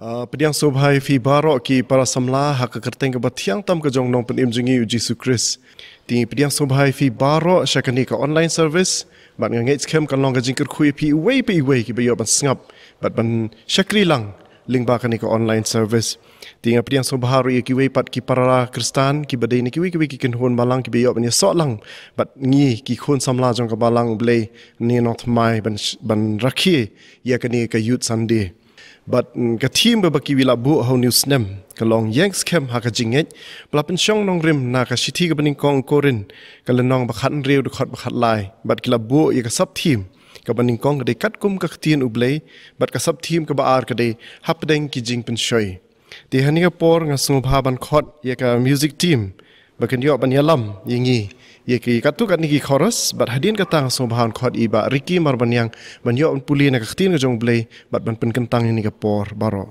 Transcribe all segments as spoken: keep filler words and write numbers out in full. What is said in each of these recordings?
Ah, pdiang sngewbha ïa phi baroh ki para samla ha ka kyrteng kaba thiang tam ka jong u Nongpynim jong ngi u Jisu Khrist. Te pdiang sngewbha ïa phi baroh sha kane ka online service. Bad nga ngeit skhem kan long ka jingkyrkhu ïa phi iwei pa iwei kiba ïoh ban sngap bad ban shakri lang lyngba kane ka online service. Te nga pdiang sngewbha ruh ïa kiwei pat ki para Khristan kiba dei na kiwei kiwei ki kynhun balang kiba ïoh ban ïasoh lang bad ngi ki khun samla jong ka balang U Blei ne nongthymmai ban sh-, ban rakhe ïa kane ka Youth Sunday. Bad, mm, ka theme ba, ba ki la buh ha une u snem ka long ïeng skhem ha ka jingngeit, ba la pynshong nongrim na ka shithi kaba nyngkong Korinth, ka lynnong ba khathynriew dkhot ba khatlai. Bad ki la buh ïa ka sub theme kaba nyngkong ka dei katkum ka ktien U Blei, bad ka sub theme kaba ar ka dei hapdeng ki jingpynshoi. Te ha kane ka por nga sngewbha ban khot ïa ka music team ba kin ïoh ban ïalam ïa ngi ïa ki katto katne ki chorus, bad hadien kata nga sngewbha ban khot ïa i Bah Ricky Marbaniang ban ïoh ban pule na ka ktien ka jong U Blei bad ban pynkyntang ïa kane ka por baroh.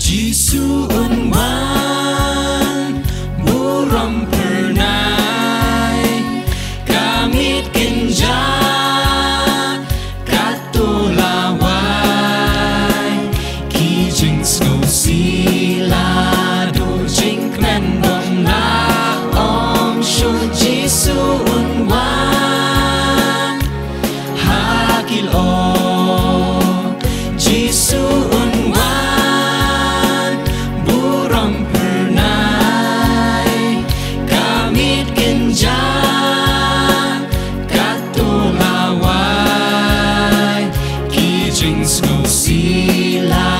Jisu un wan burom phyrnai, ka miet kynjah katto la wai, ki jingsngewsih la duh jingkmen bym lah ong shuh. Jisu un wan ha ki lyoh, Jisu un wan burom phyrnai, ka miet kynjah katto la wai, ki jingsngewsih la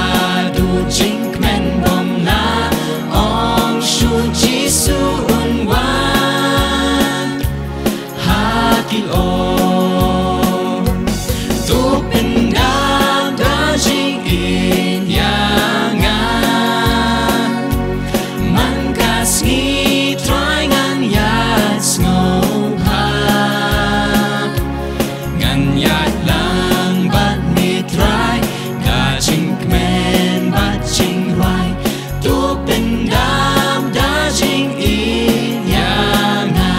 duh jingkmen bym lah ong shuh. Jisu un wan ha ki lyoh. To pyndap da jingïeit ïa nga, man ka sngi Trai ngan ïaid sngewbha. Ngan ïaid lang bad me Trai da jingkmen bad jingrwai. To pyndap da jingïeit ïa nga.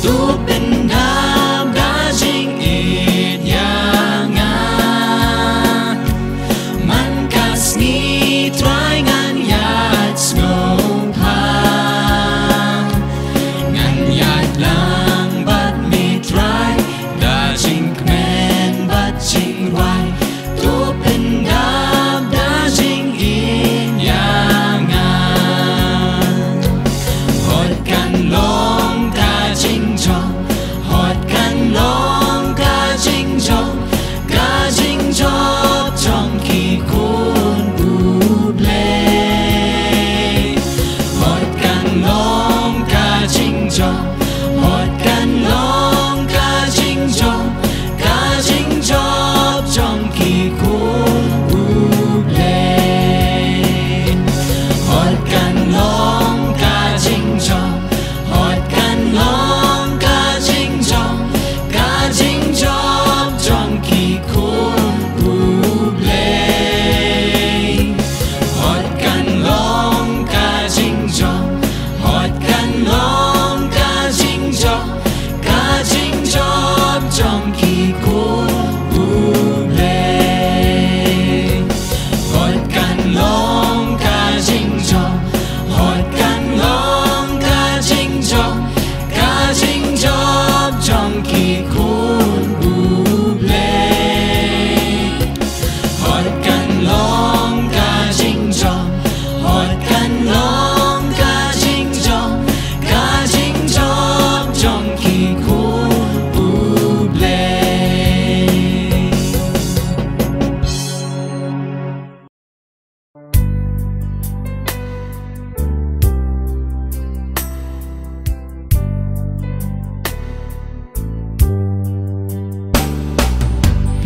To pyndap da jingïeit ïa nga. Man ka sngi Trai ngan ïaid sngewbha. Ngan ïaid lang bad me Trai da jingkmen bad jingrwai. To pyndap da jingïeit ïa nga. Hot kan long ka jingjop, hot kan long ka jingjop, ka jingjop jong ki khun U Blei. Hot kan long ka jingjop, hot kan long ka jingjop, ka jingjop jong ki khun U Blei. Hot kan long ka jingjop, hot kan long ka jingjop, ka jingjop jong ki khun U Blei. Hot kan long ka jingjop, hot kan long ka jingjop, ka jingjop jong ki khun U Blei. Hot kan long ka jingjop, hot kan long ka jingjop, ka jingjop jong ki khun U Blei. Hot kan long ka jingjop, hot kan long ka jingjop, ka jingjop jong ki khun U Blei.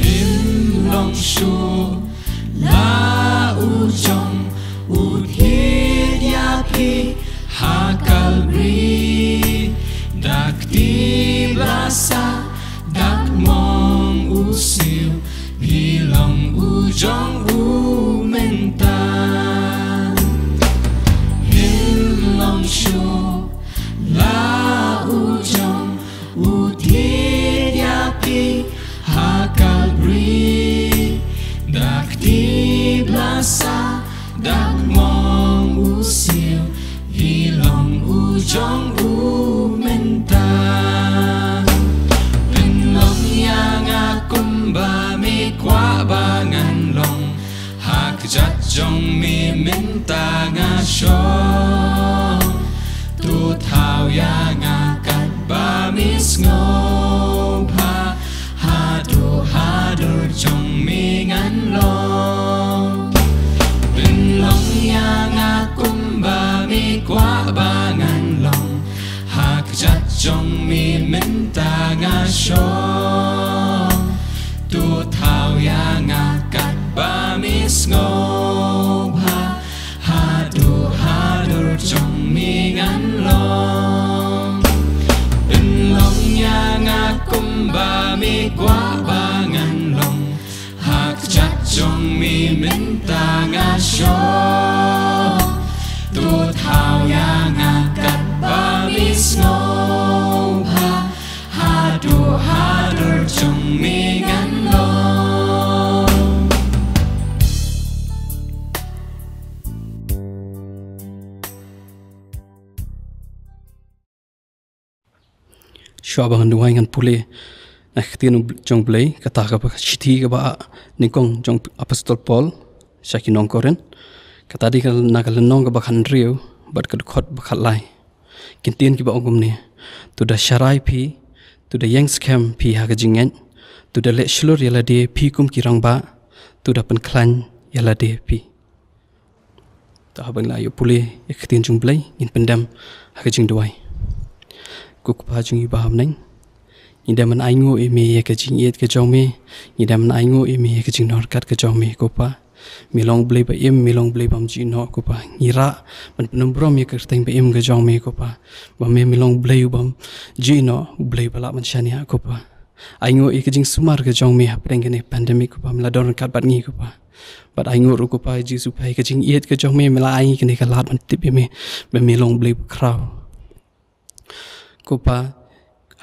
Phin long shuh la u jong, u thied ïa phi ha Kalbari. Da kti ba sah, da kmong u siew, phi long u jong u mynta. Phin long shuh Jat jong mi mynta nga shong, to thaw ïa nga katba mi sngewbha. Haduh hadur jong mi ngan long. Pynlong ïa nga kumba mi kwah ba ngan long. Ha kjat jong mi mynta nga shong, to thaw ïa nga katba mi sngewbha. Haduh hadur jong mi ngan long. Pynlong ïa nga kumba mi kwah ba ngan long. Ha kjat jong mi mynta nga shong, to thaw ïa nga katba mi sngewbha. Haduh hadur jong mi ngan long. Shuwa ba ngan duwai, ngan pule na ka ktien jong U Blei, kata kaba shithi kaba nyngkong jong Apostol Paul sha ki nong Korinth. Kata dei ka, na ka lynnong kaba khathynriew bad ka dkhot ba khatlai. Ki ktien kiba ong kumne: To da sharai phi, to da ïeng skhem phi ha ka jingngeit, to da leh shlur ïa lade phi kum ki rangbah, to da pynkhlaiñ ïa lade phi. To haba ngi la ïoh pule ïa ka ktien jong U Blei, ngin pyndem ha ka jingduwai. Ko Kpa jong ngi ba ha bneng, ngi dei ban ainguh ïa me ïa ka jingïeit ka jong me, ngi dei ban ainguh ïa me ïa ka jingdon ryngkat ka jong me, ko Kpa. Me long U Blei ba im, me long U Blei bym ju ïeh noh, ko Kpa. Ngi rah ban pynburom ïa ka kyrteng ba im ka jong me, ko Kpa. Ba me, me long U Blei u bym ju ïeh noh, U Blei ba lah ban shaniah, ko Kpa. Ainguh ïa ka jingsumar ka jong me hapdeng kane pandemic, ko Kpa, me la don ryngkat bad ngi, ko Kpa. Bad ainguh ruh, ko Kpa Jisu, ïa ka jingïeit ka jong me, me la ai ngi kane ka lad ban tip ïa me ba me long U Blei bakhraw. Ko Kpa,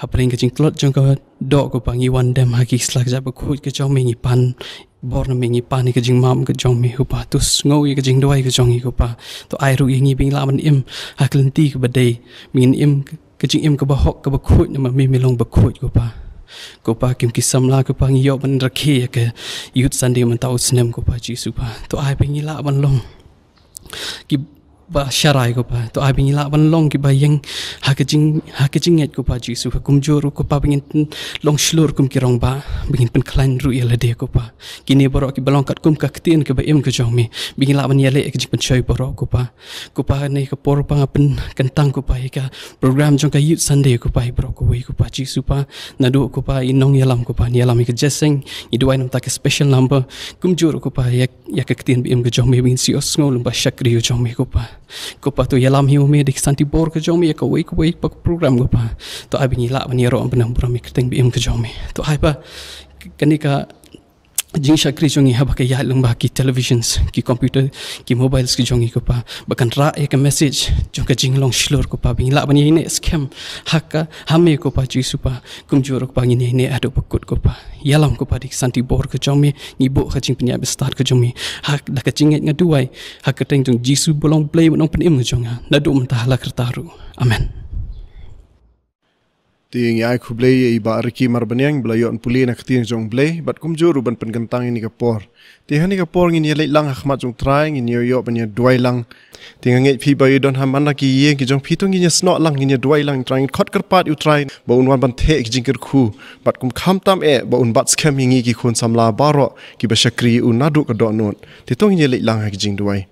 hapdeng ka jingtlot jong ka doh, ko Kpa, ngi wan dem ha ki sla kjat bakhuid ka jong me, ngi pan bor na me, ngi pan ïa ka jingmap ka jong me, ko Kpa. To sngew ïa ka jingduwai ka jong ngi, ko Kpa. To ai ruh ïa ngi ba ngin lah ban im ha ka lynti kaba dei, ba ngin im ka jingim kaba hok, kaba khuid, namar me, me long bakhuid, ko Kpa. Ko Kpa, kum ki samla, ko Kpa, ngi ïoh ban rakhe ïa ka Youth Sunday mynta u snem, ko Kpa Jisu, Kpa. To ai ba ngin lah ban long kiba sharai, ko Kpa. To ai ba ngin lah ban long kiba ïeng ha ka jing, ha ka jingngeit, ko Kpa Jisu. Kumjuh ruh, ko Kpa, ba ngin long shlur kum ki rangbah, ba ngin pynkhlaiñ ruh ïa lade, ko Kpa. Kine baroh kiba long katkum ka ktien kaba im ka jong me, ba ngin lah ban ïaleh ïa ka jingpynshoi baroh, ko Kpa. Ko Kpa, kane ka por, Kpa, nga pynkyntang, ko Kpa, ïa ka program jong ka Youth Sunday, ko Kpa, ïa baroh kawei, ko Kpa Jisu, Kpa. Naduh, ko Kpa, i nongïalam, ko Kpa, ngi ïalam ïa ka Jesseng, ngi duwai namar ka special number. Kumjuh ruh, ko Kpa, ïa, ïa ka ktien ba im ka jong me, ba ngin shu ïohsngew lyngba shakri ka jong me, ko Kpa. Ko Kpa, to ïalam hi ma me da ka santi bor ka jong me ïa kawei kawei pat ka program, ko Kpa. To ai ba ngin lah ban ïaroh ban pynburom ïa ka kyrteng ba im ka jong me. To ai ba kane ka jingshakri jong ngi haba ka ïaid lyngba ki televisions, ki computer, ki mobiles ki jong ngi, ko Kpa, ba kan rah ïa ka message jong ka jinglong shlur, ko Kpa, ba ngin lah ban ïaineh skhem ha ka, ha me, ko Kpa Jisu, Kpa. Kumjuh ruh, ko Kpa, ngin ïaineh haduh ba kut, ko Kpa. Ïalam, ko Kpa, da ka santi bor ka jong me, ngi buh ka jingpynïaid bastad ka jong me ha, da ka jingngeit nga duwai ha ka kyrteng jong Jisu ba long Blei bad Nongpynim ka jong nga, naduh mynta hala karta ruh. Amen. Te ngi ai khublei ïa i Bah Ricky Marbaniang ba la ïoh ban pule na ka ktien jong U Blei, bad kumjuh ruh ban pynkyntang ïa kane ka por. Te ha kane ka por ngin ïa leit lang ha khmat jong U Trai, ngin ïa ïoh ban ïa duwai lang. Te nga ngeit phi ba ïa don ha man la ki ïing ki jong phi, to ngin ïa snoh lang, ngin ïa duwai lang, Trai, ngin khot kyrpad ïa U Trai ba un wan ban theh ki jingkyrkhu, bad kum khamtam eh ba un bat skhem ïa ngi ki khun samla baroh kiba shakri ïa u naduh ka dohnud. Te to ngin ïa leit lang ha ki jingduwai.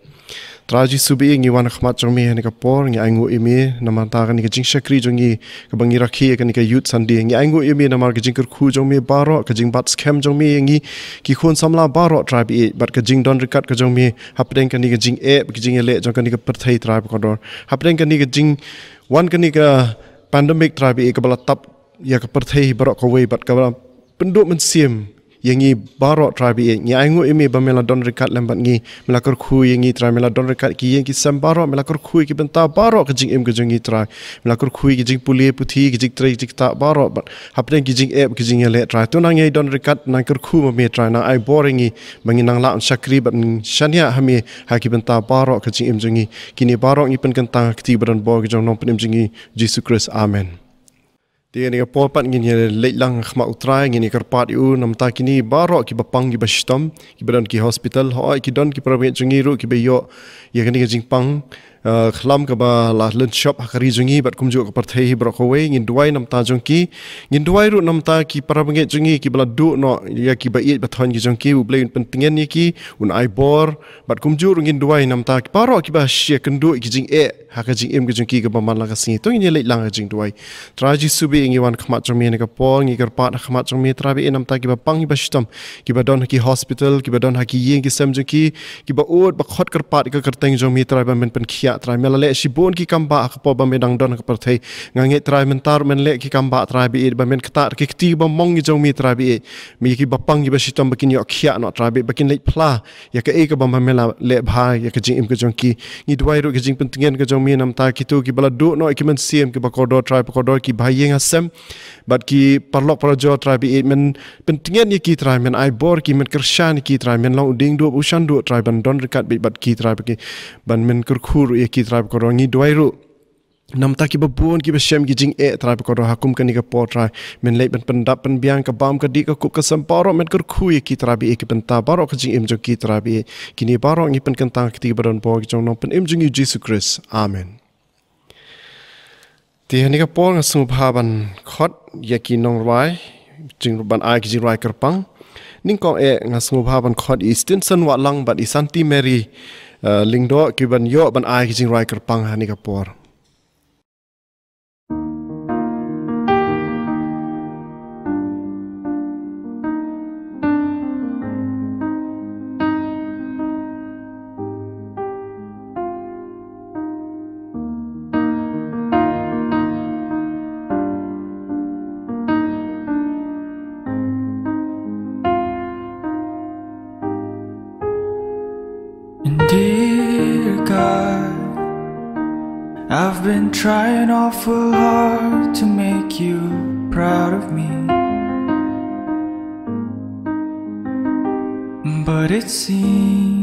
Trai Jisu ba ïeit, ngi wan ha khmat jong me ha kane ka por, ngi ainguh ïa me namar kane ka jingshakri jong ngi kaba ngi rakhe ha kane ka Youth Sunday. Ngi ainguh ïa me namar ka jingkyrkhu jong me baroh, ka jingbat skhem jong me ïa ngi ki khun samla baroh, Trai ba ïeit, bad ka jingdon ryngkat ka jong me hapdeng kane ka jingeh, ka jingïaleh jong kane ka pyrthei, Trai ba kordor. Hapdeng kane ka jingwan kane ka pandemic, Trai ba ïeit, kaba la tap ïa ka pyrthei baroh kawei, bad kaba la pynduh mynsiem ïa ngi baroh, Trai ba ïeit. Ngi ainguh ïa me ba me la don ryngkat lem bad ngi, me la kyrkhu ïa ngi, Trai, me la don ryngkat ki ïing ki sem baroh, me la kyrkhu ïa ki bynta baroh ka jingim ka jong ngi, Trai. Me la kyrkhu ïa ki jingpule puthi, ki jingtrei, ki jingktah baroh, bad hapdeng ki jingeh, ki jingïaleh, Trai. To nang ïai don ryngkat, nang kyrkhu ma me, Trai, nang ai bor ïa ngi ba ngin nang lah ban shakri bad ban shaniah ha me ha ki bynta baroh ka jingim jong ngi. Kine baroh ngi pynkyntang ha ka kti ba don bor ka jong Nongpynim jong ngi, Jisu Khrist. Amen. Ïa kane ka por pat ngin ïa leit lang ha khmat u Trai, ngin ïa kyrpad ïa u namar ta kine baroh kiba pang kiba shitom, kiba don ki hospital, hooid ki don ki para bangeit jong ngi ruh kiba ïoh ïa kane ka jingpang, eh, khlam kaba la lynshop ha ka ri jong ngi bad kumjuh ka pyrthei hi baroh kawei. Ngin duwai namar ta jong ki, ngin duwai ruh namar ta ki para bangeit jong ngi kiba la duh noh ïa kiba ïeit ba thoh ki jong ki, U Blei un pyntngen ïa ki, un ai bor, bad kumjuh ruh ngin duwai namar ta ki baroh kiba shah kynduh ïa ki jingeh ha ka jingim ka jong ki kaba man la ka sngi. To ngin ïa leit lang ha ka jingduwai. Trai Jisu ba ïeit, ngi wan khmat jong me ha kane ka por, ngi kyrpad ha khmat jong me Trai ba ïeit namar ta kiba pang kiba shitom, kiba don ha ki hospital, kiba don ha ki ïing ki sem jong ki, kiba ud ba khot kyrpad ïa ka kyrteng jong me Trai ba men pynkhiah Trai. Me la leh shibun ki kam ba ha ka por ba me dang don ha ka pyrthei. Nga ngeit Trai mynta ruh men leh ki kam ba Trai ba ïeit ba men ktah ki kti ba mong ki jong me Trai ba ïeit. Me ïa kiba pang kiba shitom ba kin ïoh khiah noh Trai ba ïeit ba kin leit phla ïa kaei kaba me la leh bha ïa ka jingim ka jong ki. Ngi duwai ruh ka jingpyntngen ka jong me namar ta kito kiba la duh noh ïa ki mynsiem, kiba kordor Trai ba kordor, kiba ha ïing ha sem bad ki paralok parajor Trai ba ïeit, men pyntngen ïa ki Trai, men ai bor ki, men kyrshan ïa ki Trai, men long u diengduh u shanduh Trai ban don ryngkat bad ki Trai ba ki, ban men kyrkhu ruh ïa ki Trai ba kordor. Ngi duwai ruh namar ta kiba bun kiba shem ki jingeh Trai ba kordor ha kum kane ka por Trai. Men leit ban pyndap pynbiang ka bam ka dih ka kup ka sem baroh, men kyrkhu ïa ki Trai ba ïeit, ki bynta baroh ka jingim jong ki Trai ba ïeit. Kine baroh ngi pynkyntang ha ka kti ba don bor ka jong u Nongpynim jong ngi Jisu Khrist. Amen. Te ha kane ka por nga sngewbha ban khot ïa ki nongrwai, jing ban ai ki jingrwai kyrpang. Nyngkong eh nga sngewbha ban khot i Stinson Wahlang bad i Santi Mary, eh, Lyngdoh kiban ïoh ban ai ki jingrwai kyrpang ha kane ka por. And dear God, I've been trying awful hard to make you proud of me. But it seems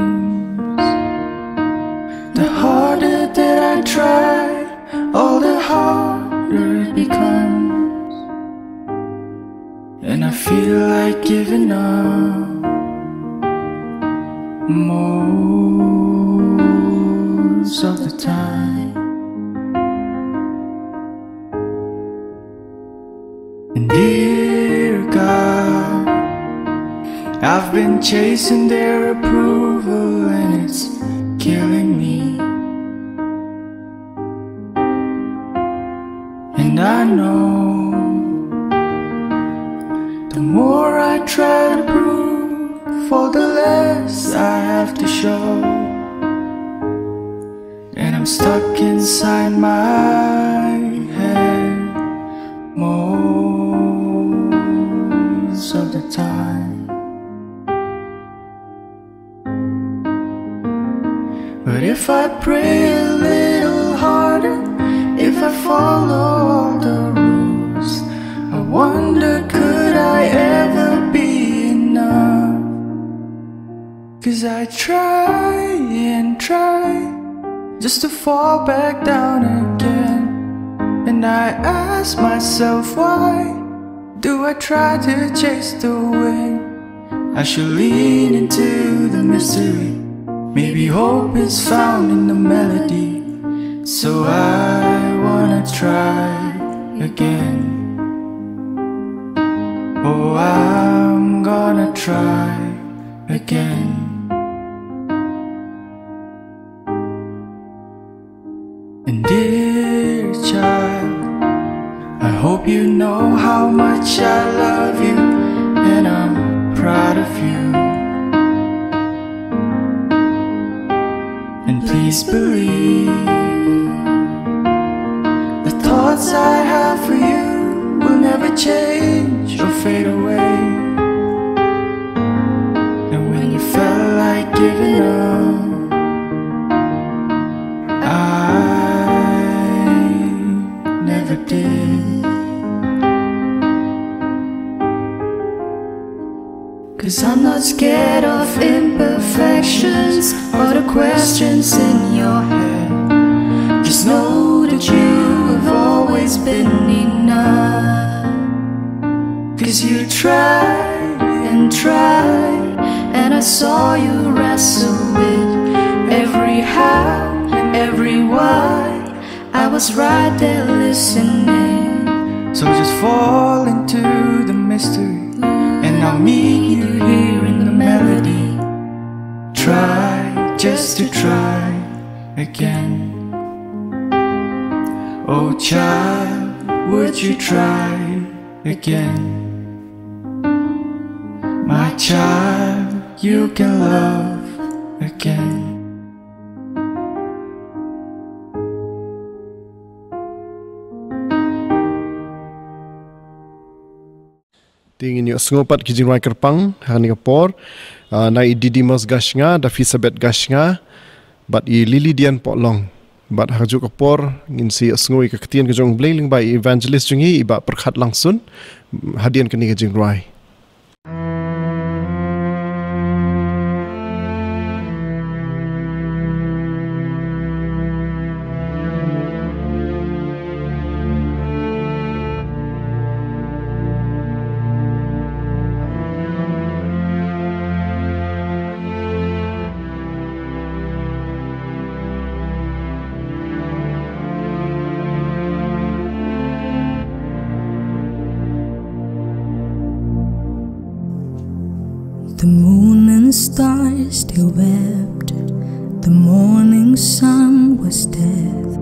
the harder that I try, all the harder it becomes. And I feel like giving up most of the time. And dear God, I've been chasing their approval and it's killing me. And I know the more I try to prove, all the less I have to show. And I'm stuck inside my head most of the time. But if I pray a little harder, if I follow all the rules, I wonder, could I ever be enough? 'Cause I try and try just to fall back down again. And I ask myself, why do I try to chase the wind? I should lean into the mystery. Maybe hope is found in the melody. So I wanna try again. Oh, I'm gonna try again. And dear child, I hope you know how much I love you and I'm proud of you. And please believe the thoughts I have for you will never change or fade away. And when you felt like giving up, I never did. 'Cause I'm not scared of imperfections or the questions in your head. Just know that you have always been enough. 'Cause you try and try, and I saw you wrestle with every how, every why. I was right there listening. So just fall into the mystery, and I'll meet you here in the melody. Try just to try again. Oh, child, would you try again? My child, you can love again. Te ngin ïohsngew pat ki jingrwai kyrpang ha kane ka por, ah, na i Didymus Gashnga, da Fisabeth Gashnga, bad i Lily Dian Pohlong. Bad ha kajuh ka por ngin sa ïohsngew ïa ka ktien ka jong U Blei lyngba i evangelist jong ngi, i Bah Pyrkhat Langsun, hadien kane ka jingrwai. The moon and stars, they wept. The morning sun was death.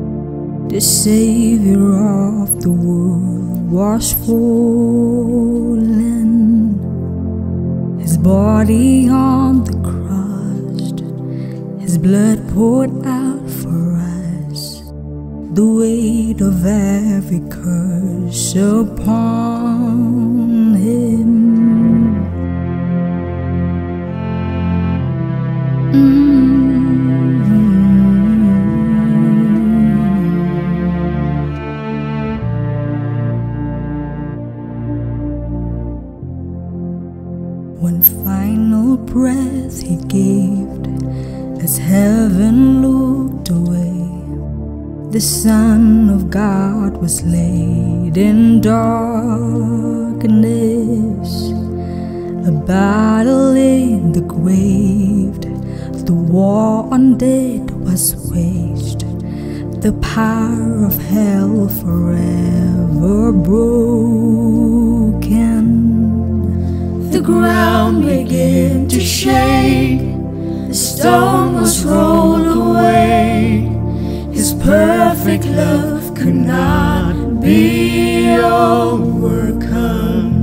The Savior of the world was fallen. His body on the cross, his blood poured out for us. The weight of every curse upon him. Mm. One final breath he gave as heaven looked away. The Son of God was laid in darkness, a battle in the grave. The war on death was waged, the power of hell forever broken. The ground began to shake, the stone was rolled away. His perfect love could not be overcome.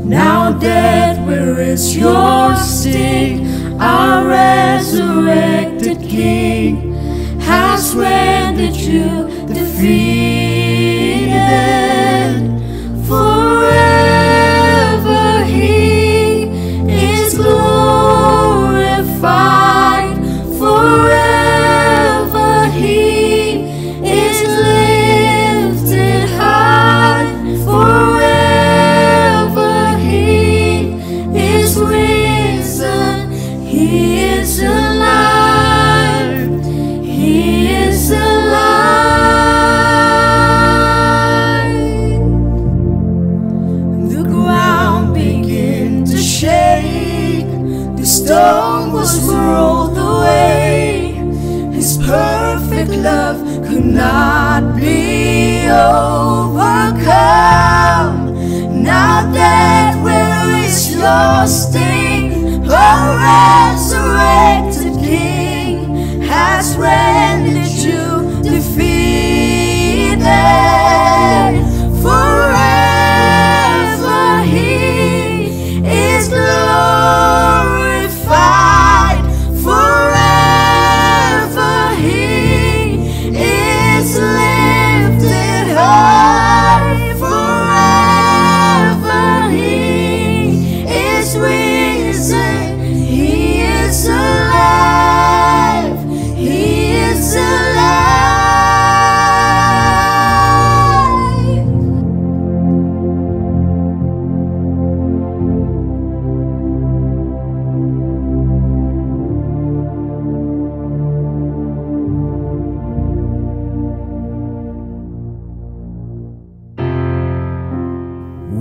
Now, death, where is your sting? Our resurrected King has rendered you defeated. Forever he is glorified. Forever he is lifted high. Forever he is risen. He is alive. He is alive. The ground began to shake. The stone was rolled away. His perfect love could not be overcome. Now, death, where is your sting? A resurrected King has rendered you defeated. Forever he is glorified. Forever he is lifted high. Forever he is risen. He is alive. He is alive.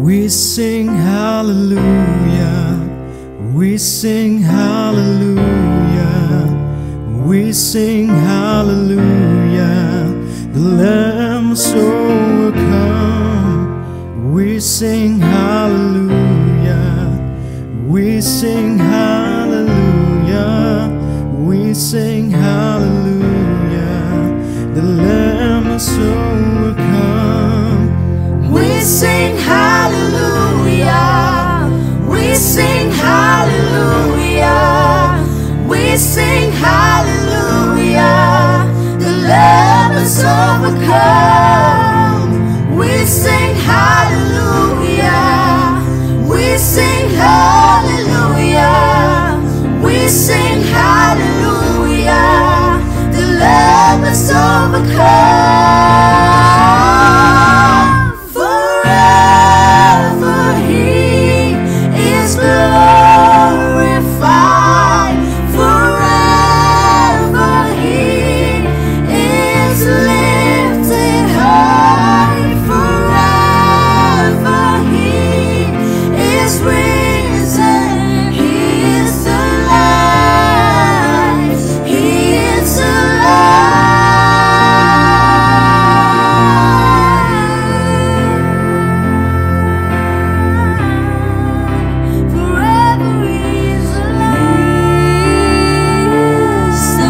We Sing hallelujah, we sing hallelujah, we sing hallelujah, the Lamb has overcome. We sing hallelujah, we sing hallelujah, we sing hallelujah, the Lamb has overcome. We sing hallelujah, we sing hallelujah, we sing hallelujah, the Lamb has overcome. We sing hallelujah, we sing hallelujah, we sing hallelujah, the Lamb has overcome. Forever he is glorified. Forever he is lifted high. Forever he is risen. He is alive. He is alive. Forever he is alive. He is alive.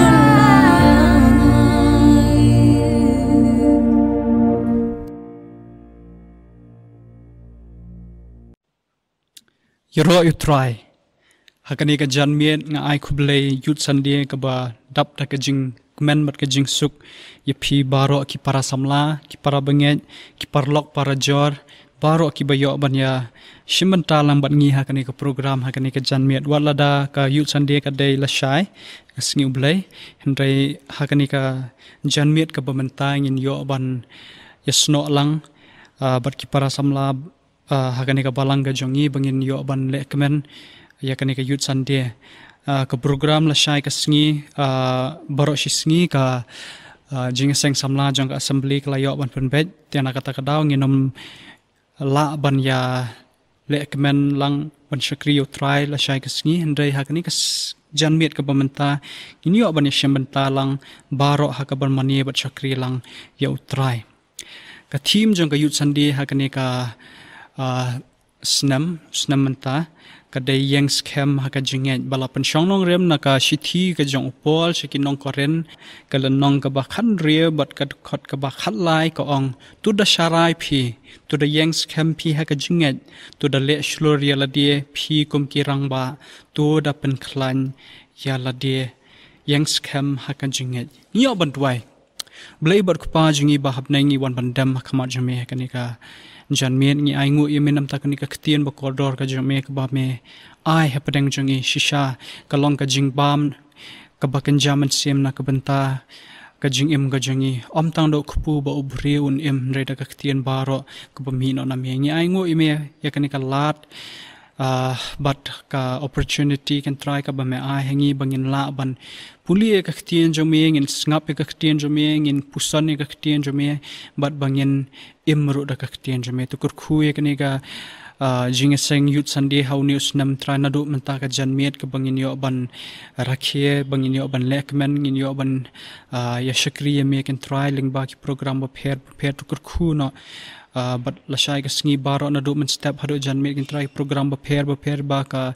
Ïaroh ïa U Trai. Ha kane ka janmiet nga ai khublei Youth Sunday kaba dap da ka jingkmen bad ka jingsuk ïa phi baroh ki para samla, ki para bangeit, ki paralok parajor, baroh kiba ïoh ban ïa shim bynta lang bad ngi ha kane ka program, ha kane ka janmiet. Wat lada ka Youth Sunday ka dei lashai, ka sngi U Blei, hynrei ha kane ka janmiet kaba mynta ngin ïoh ban ïasnoh lang, ah, bad ki para samla, ah, ha kane ka balang ka jong ngi ba ngin ïoh ban lehkmen ïa kane ka Youth Sunday. Ah, ka program lashai ka sngi, ah, baroh shi sngi ka, ah, jingïaseng samla jong ka assembly ka la ïoh ban pynbeit. Te na kata ka daw ngin ym lah ban ïa lehkmen lang ban shakri ïa U Trai lashai ka sngi, hynrei ha kane ka s-, janmiet kaba mynta ngin ïoh ban ïa shim bynta lang baroh ha kaban mane bad shakri lang ïa U Trai. Ka theme jong ka Youth Sunday ha kane ka, ah, snem, snem mynta, ka dei Ïeng Skhem ha ka Jingngeit, ba la pynshong nongrim na ka shithi ka jong u Paul sha ki nong Korinth, ka lynnong kaba khathynriew bad ka dkhot kaba khatlai, ka ong: To da sharai phi, to da ïeng skhem phi ha ka jingngeit, to da leh shlur ïa lade phi kum ki rangbah, to da pynkhlaiñ ïa lade. Ïeng skhem ha ka jingngeit. Ngi ïoh ban duwai. Blei bad Kpa jong ngi ba ha bneng, ngi wan ban dem ha khmat jong me ha kane ka janmiet. Ngi ainguh ïa me namar kane ka ktien ba kordor ka jong me kaba me ai hapdeng jong ngi. Shisha ka long ka jingbam kaba kynja mynsiem na ka bynta ka jingim ka jong ngi. Ym tang da u kpu ba u briew un im, hynrei da ka ktien baroh kaba mih noh na me. Ngi ainguh ïa me ïa kane ka lad, ah, bad ka opportunity, kynrad, kaba me ai ha ngi ba ngin lah ban pule ïa ka ktien jong me, ngin sngap ïa ka ktien jong me, ngin puson ïa ka ktien jong me, bad ba ngin im ruh da ka ktien jong me. To kyrkhu ïa kane ka, ah, jingïaseng Youth Sunday ha une u snem, Trai, naduh mynta ka janmiet kaba ngin ïoh ban rakhe, ba ngin ïoh ban lehkmen, ngin ïoh ban, ah, ïa shakri ïa me, kynrad, lyngba ki program bapher bapher. To kyrkhu noh, ah, bad lashai ka sngi baroh, naduh mynstep haduh janmiet, kynrad, program bapher bapher ba ka,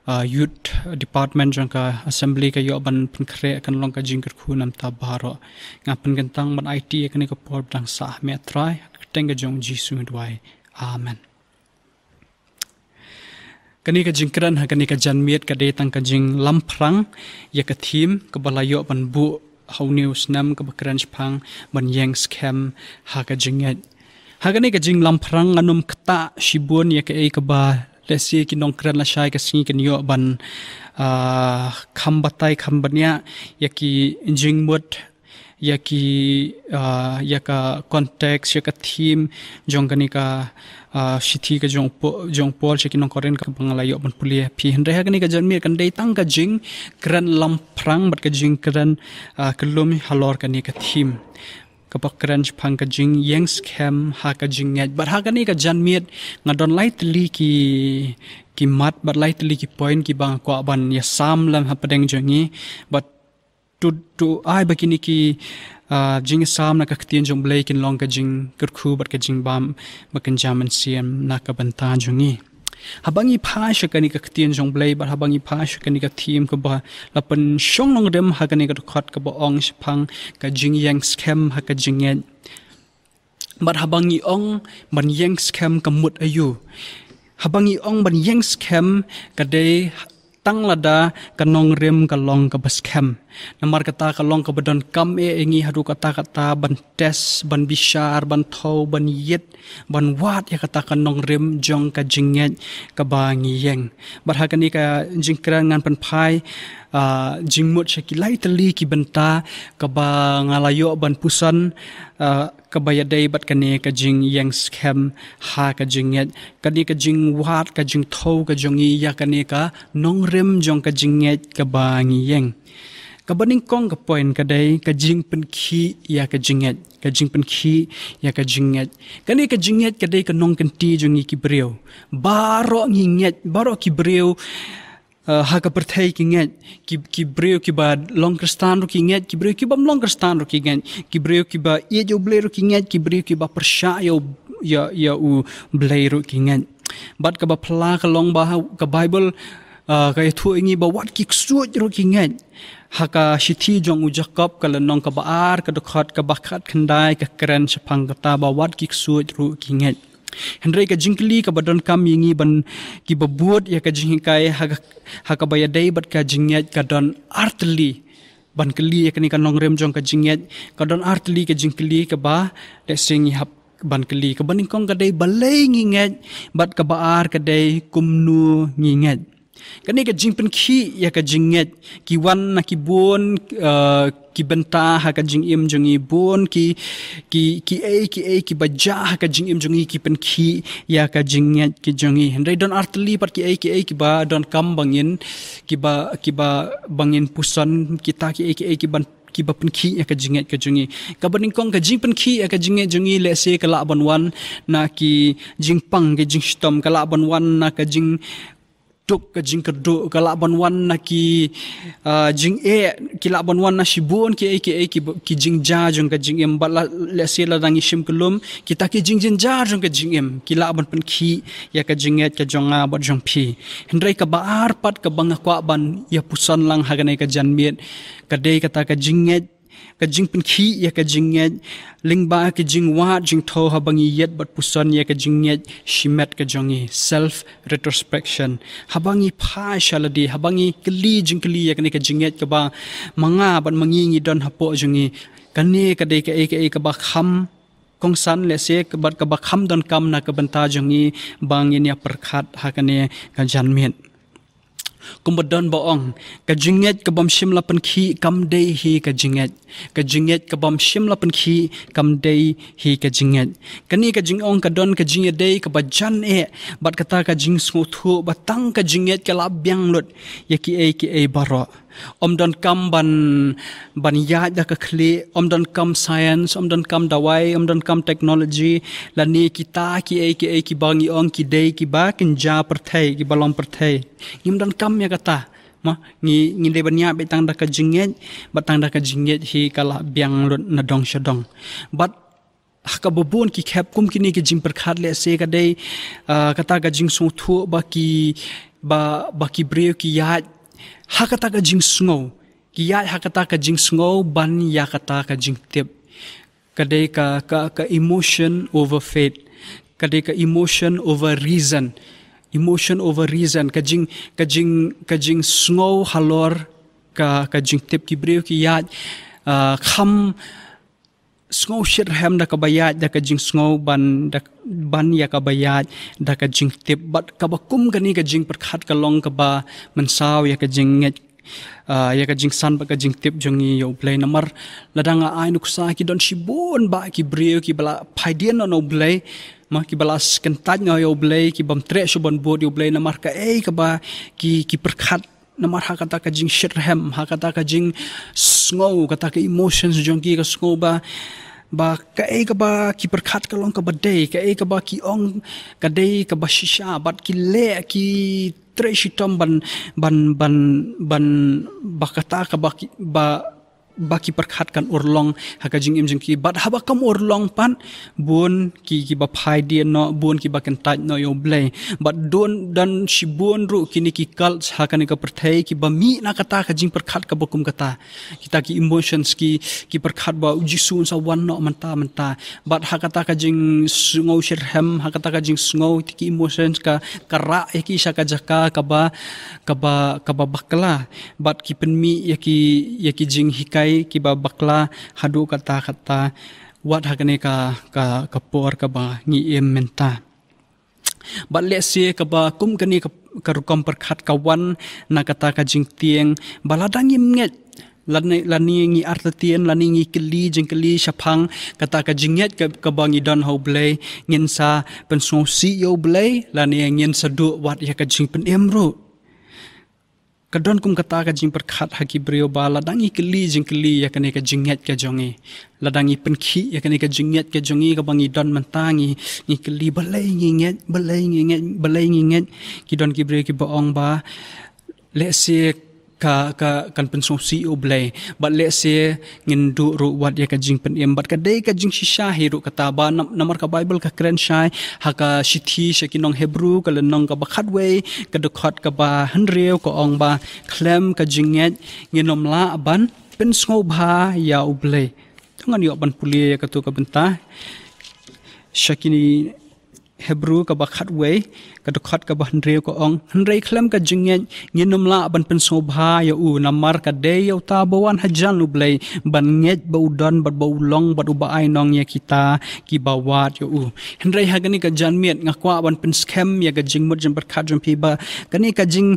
ah, youth department jong ka assembly ka ïoh ban pynkhreh, kan long ka jingkyrkhu namar baroh. Nga pynkyntang ban aiti ïa kane ka por ba dang sah ha me, Trai, ha ka kyrteng ka jong U Jisu ngi duwai. Amen. Kane ka jingkren ha kane ka janmiet ka dei tang ka jinglamphrang ïa ka theme kaba la ïoh ban buh ha une u snem, kaba kren shaphang ban ïeng skhem ha ka jingngeit. Ha kane ka jinglamphrang ngan ym ktah shibun ïa kaei kaba lehse ki nongkren lashai ka sngi kin ïoh ban, ah, kham batai, kham bniah ïa ki jingmut, ïa ki, ah, ïa ka context, ïa ka theme jong kane ka, ah, shithi ka jong u Po-, jong u Paul sha ki nong Korinth kaba nga la ïoh ban pule ïa phi. Hynrei ha kane ka janmiet kan dei tang ka jingkren lamphrang bad ka jingkren, ah, kyllum halor kane ka theme. kaba kren shaphang ka jingïeng skhem ha ka jingngeit. Bad ha kane ka janmiet nga don lai tylli ki, ki mat, bad lai tylli ki point kiba nga kwah ban ïa sam lem hapdeng jong ngi. Bad to, to ai ba kine ki, ah, jingïasam na ka ktien jong U Blei kin long ka jingkyrkhu bad ka jingbam ba kan jam mynsiem na ka bynta jong ngi. Haba ngi phai sha kane ka ktien jong U Blei, bad haba ngi phai sha kane ka theme kaba la pynshong nongrim ha kane ka dkhot kaba ong shaphang ka jingïeng skhem ha ka jingngeit. Bad haba ngi ong ban ïeng skhem ka mut aïu? Haba ngi ong ban ïeng skhem ka dei tang lada ka nongrim ka long kaba skhem. Namar kata ka long kaba donkam eh ïa ngi haduh katta katta ban test, ban bishar, ban thew, ban ïit, ban wad ïa kata ka nongrim jong ka jingngeit kaba ngi ïeng. Bad ha kane ka jingkren ngan pynphai, ah, jingmut sha ki lai tylli ki bynta kaba nga la ïoh ban puson, ah, kaba ïadei bad kane ka jingïeng skhem ha ka jingngeit. Kane ka jingwad, ka jingthew ka jong ngi ïa kane ka nongrim jong ka jingngeit kaba ngi ïeng. Kaba nyngkong ka point ka dei ka jingpynkhih ïa ka jingngeit. Ka jingpynkhih ïa ka jingngeit. Kane ka jingngeit ka dei ka nongkynti jong ngi ki briew. Baroh ngi ngeit, baroh ki briew, eh, ha ka pyrthei ki ngeit. Ki, ki briew kiba long Khristan ruh ki ngeit, ki briew kibym long Khristan ruh ki ngeit, ki briew kiba ïeit ïa U Blei ruh ki ngeit, ki briew kiba pyrshah ïa U, ïa, ïa U Blei ruh ki ngeit. Bad kaba phylla ka long ba ha ka Bible, ah, ka ïathuh ïa ngi ba wat ki ksuid ruh ki ngeit. Ha ka shithi jong u Jakob ka lynnong kaba ar ka dkhot kaba khatkhyndai ka kren shaphang kata ba wat ki ksuid ruh ki ngeit. Hynrei ka jingkylli kaba donkam ïa ngi ban kiba bud ïa ka jinghikai ha ka, ha kaba ïadei bad ka jingngeit ka don artylli. Ban kylli ïa kane ka nongrim jong ka jingngeit ka don artylli ka jingkylli kaba lehse ngi hap ban kylli. Kaba nyngkong ka dei balei ngi ngeit, bad kaba ar ka dei kumno ngi ngeit. Kane ka jingpynkhih ïa ka jingngeit ki wan na ki bun, eh, ki bynta ha ka jingim jong ngi, bun ki, ki, kiei kiei kiba jia ha ka jingim jong ngi ki pynkhih ïa ka jingngeit ka jong ngi. Hynrei don artylli pat kiei kiei kiba donkam ba ngin, kiba, kiba ba ngin puson, kita kiei kiei kiba, kiba pynkhih ïa ka jingngeit ka jong ngi. Kaba nyngkong ka jingpynkhih ïa ka jingngeit jong ngi lehse ka lah ban wan na ki jingpang ki jingshitom, ka lah ban wan na ka jingduk ka jingkyrduh, ka lah ban wan na ki, ah, jingeh, ki lah ban wan na shibun kiei kiei ki, ki jingjia jong ka jingim. Bad la, lehse lada ngi shim kyllum, kita ki jingjynjar jong ka jingim ki lah ban pynkhih ïa ka jingngeit ka jong nga bad jong phi. Hynrei kaba ar pat kaba nga kwah ban ïa puson lang ha kane ka janmiet ka dei kata ka jingngeit, ka jingpynkhih ïa ka jingngeit lyngba ka jingwad jingthew haba ngi ïit bad puson ïa ka jingngeit shimet ka jong ngi, self retrospection. Haba ngi phai sha lade, haba ngi kylli jingkylli ïa kane ka jingngeit kaba ma nga bad ma ngi ngi don hapoh jong ngi, kane ka dei kaei kaei kaba kham kongsan lehse bad kaba kham donkam na ka bynta jong ngi ba ngin ïa pyrkhat ha kane ka janmiet. Kumba don ba ong, ka jingngeit kabym shym la pynkhih kam dei hi ka jingngeit. Ka jingngeit kabym shym la pynkhih kam dei hi ka jingngeit. Kane ka jingong ka don ka jingïadei kaba jan eh bad kata ka jingsngewthuh ba tang ka jingngeit ka lah biang lut ïa kiei kiei baroh. Ym donkam ban, ban ïaid da ka khlieh, ym donkam science, ym donkam dawai, ym donkam technology, lane kita kiei kiei kiba ngi ong ki dei kiba kynja pyrthei, kiba long pyrthei. Ngim donkam ïa kata. Ma, ngi, ngi dei ban ïaid beit tang da ka jingngeit, bad tang da ka jingngeit hi ka lah biang lut na dong sha dong. Bad ha kaba bun ki khep kum kine ki jingpyrkhat lehse ka dei, ah, kata ka jingsngewthuh ba ki, ba, ba ki briew ki ïaid ha kata ka jingsngew, ki ïaid ha kata ka jingsngew ban ïa kata ka jingtip. Ka dei ka, ka, ka emotion over faith. Ka dei ka emotion over reason. Emotion over reason. Ka jing, ka jing, ka jingsngew halor ka, ka jingtip. Ki briew ki ïaid, ah, kham sngew shitrhem da kaba ïaid da ka jingsngew ban, da, ban ïa kaba ïaid da ka jingtip. Bad kaba kum kane ka jingpyrkhat ka long kaba mynsaw ïa ka jingngeit, ah, ïa ka jingsan bad ka jingtip jong ngi ïa U Blei. Namar lada nga ai nuksa ki don shibun bah ki briew kiba la phaidien noh na U Blei, ma, kiba la kyntait noh ïa U Blei, kibym treh shuh ban bud ïa U Blei namar kaei kaba ki, ki pyrkhat. Namar ha kata ka jingshitrhem, ha kata ka jingsngew, kata ka emotions jong ki ka sngew ba ba kaei kaba ki pyrkhat ka long kaba dei, kaei kaba ki ong ka dei kaba shisha, bad ki leh ki trei shitom ban, ban, ban, ban, ba kata kaba ki, ba, ba ki pyrkhat kan urlong ha ka jingim jong ki. Bad haba kam urlong pat, bun ki, kiba phai dien noh, bun kiba kyntait noh ïa U Blei. Bad don, don shibun ruh kine ki cult ha kane ka pyrthei kiba mih na kata ka jingpyrkhat kaba kum kata. Kita ki emotions ki, ki pyrkhat ba U Jisu un sa wan noh mynta, mynta. Bad ha kata ka jingsngew shitrhem, ha kata ka jingsngew, kita ki emotions ka, ka rah ïa ki sha ka jaka kaba, kaba, kaba bakla. Bad ki pynmih ïa ki, ïa ki jinghikai kiba bakla haduh katta katta. Wat ha kane ka, ka, ka por kaba ngi im mynta. Bad lehse kaba kum kane ka, ka rukom pyrkhat ka wan na kata ka jingtieng ba lada ngim ngeit, lane, lane ngi artatien, lane ngi kylli jingkylli shaphang kata ka jingngeit ka, kaba ngi don ha U Blei, ngin sa pynsngewsih ïa U Blei, lane ngin sa duh wat ïa ka jingpynim ruh. Ka don kum kata ka jingpyrkhat ha ki briew ba lada ngi kylli jingkylli ïa kane ka jingngeit ka jong ngi, lada ngi pynkhih ïa kane ka jingngeit ka jong ngi kaba ngi don mynta, ngi, ngi kylli balei ngi ngeit, balei ngi ngeit, balei ngi ngeit. Ki don ki briew kiba ong ba lehse ka, ka, kan pynsngewsih U Blei, bad lehse ngin duh ruh wat ïa ka jingpynim. Bad ka dei ka jingshisha hi ruh kata ba nam-, namar ka Baibl ka kren shai ha ka shithi sha ki nong Hebru, ka lynnong kaba khatwei, ka dkhot kaba hynriew, ka ong ba khlem ka jingngeit ngin ym lah ban pynsngewbha ïa U Blei. To ngan ïoh ban pule ïa kato ka bynta. Sha ki Hebru kaba khatwei, ka dkhot kaba hynriew, ka ong: Hynrei khlem ka jingngeit ngin ym lah ban pynsngewbha ïa U, namar ka dei ïa uta ba wan hajan U Blei ban ngeit ba U don bad ba U long bad uba ai nong ïa kita kiba wad ïa U. Hynrei ha kane ka janmiet nga kwah ban pynskhem ïa ka jingmut jingpyrkhat jong phi ba kane ka jing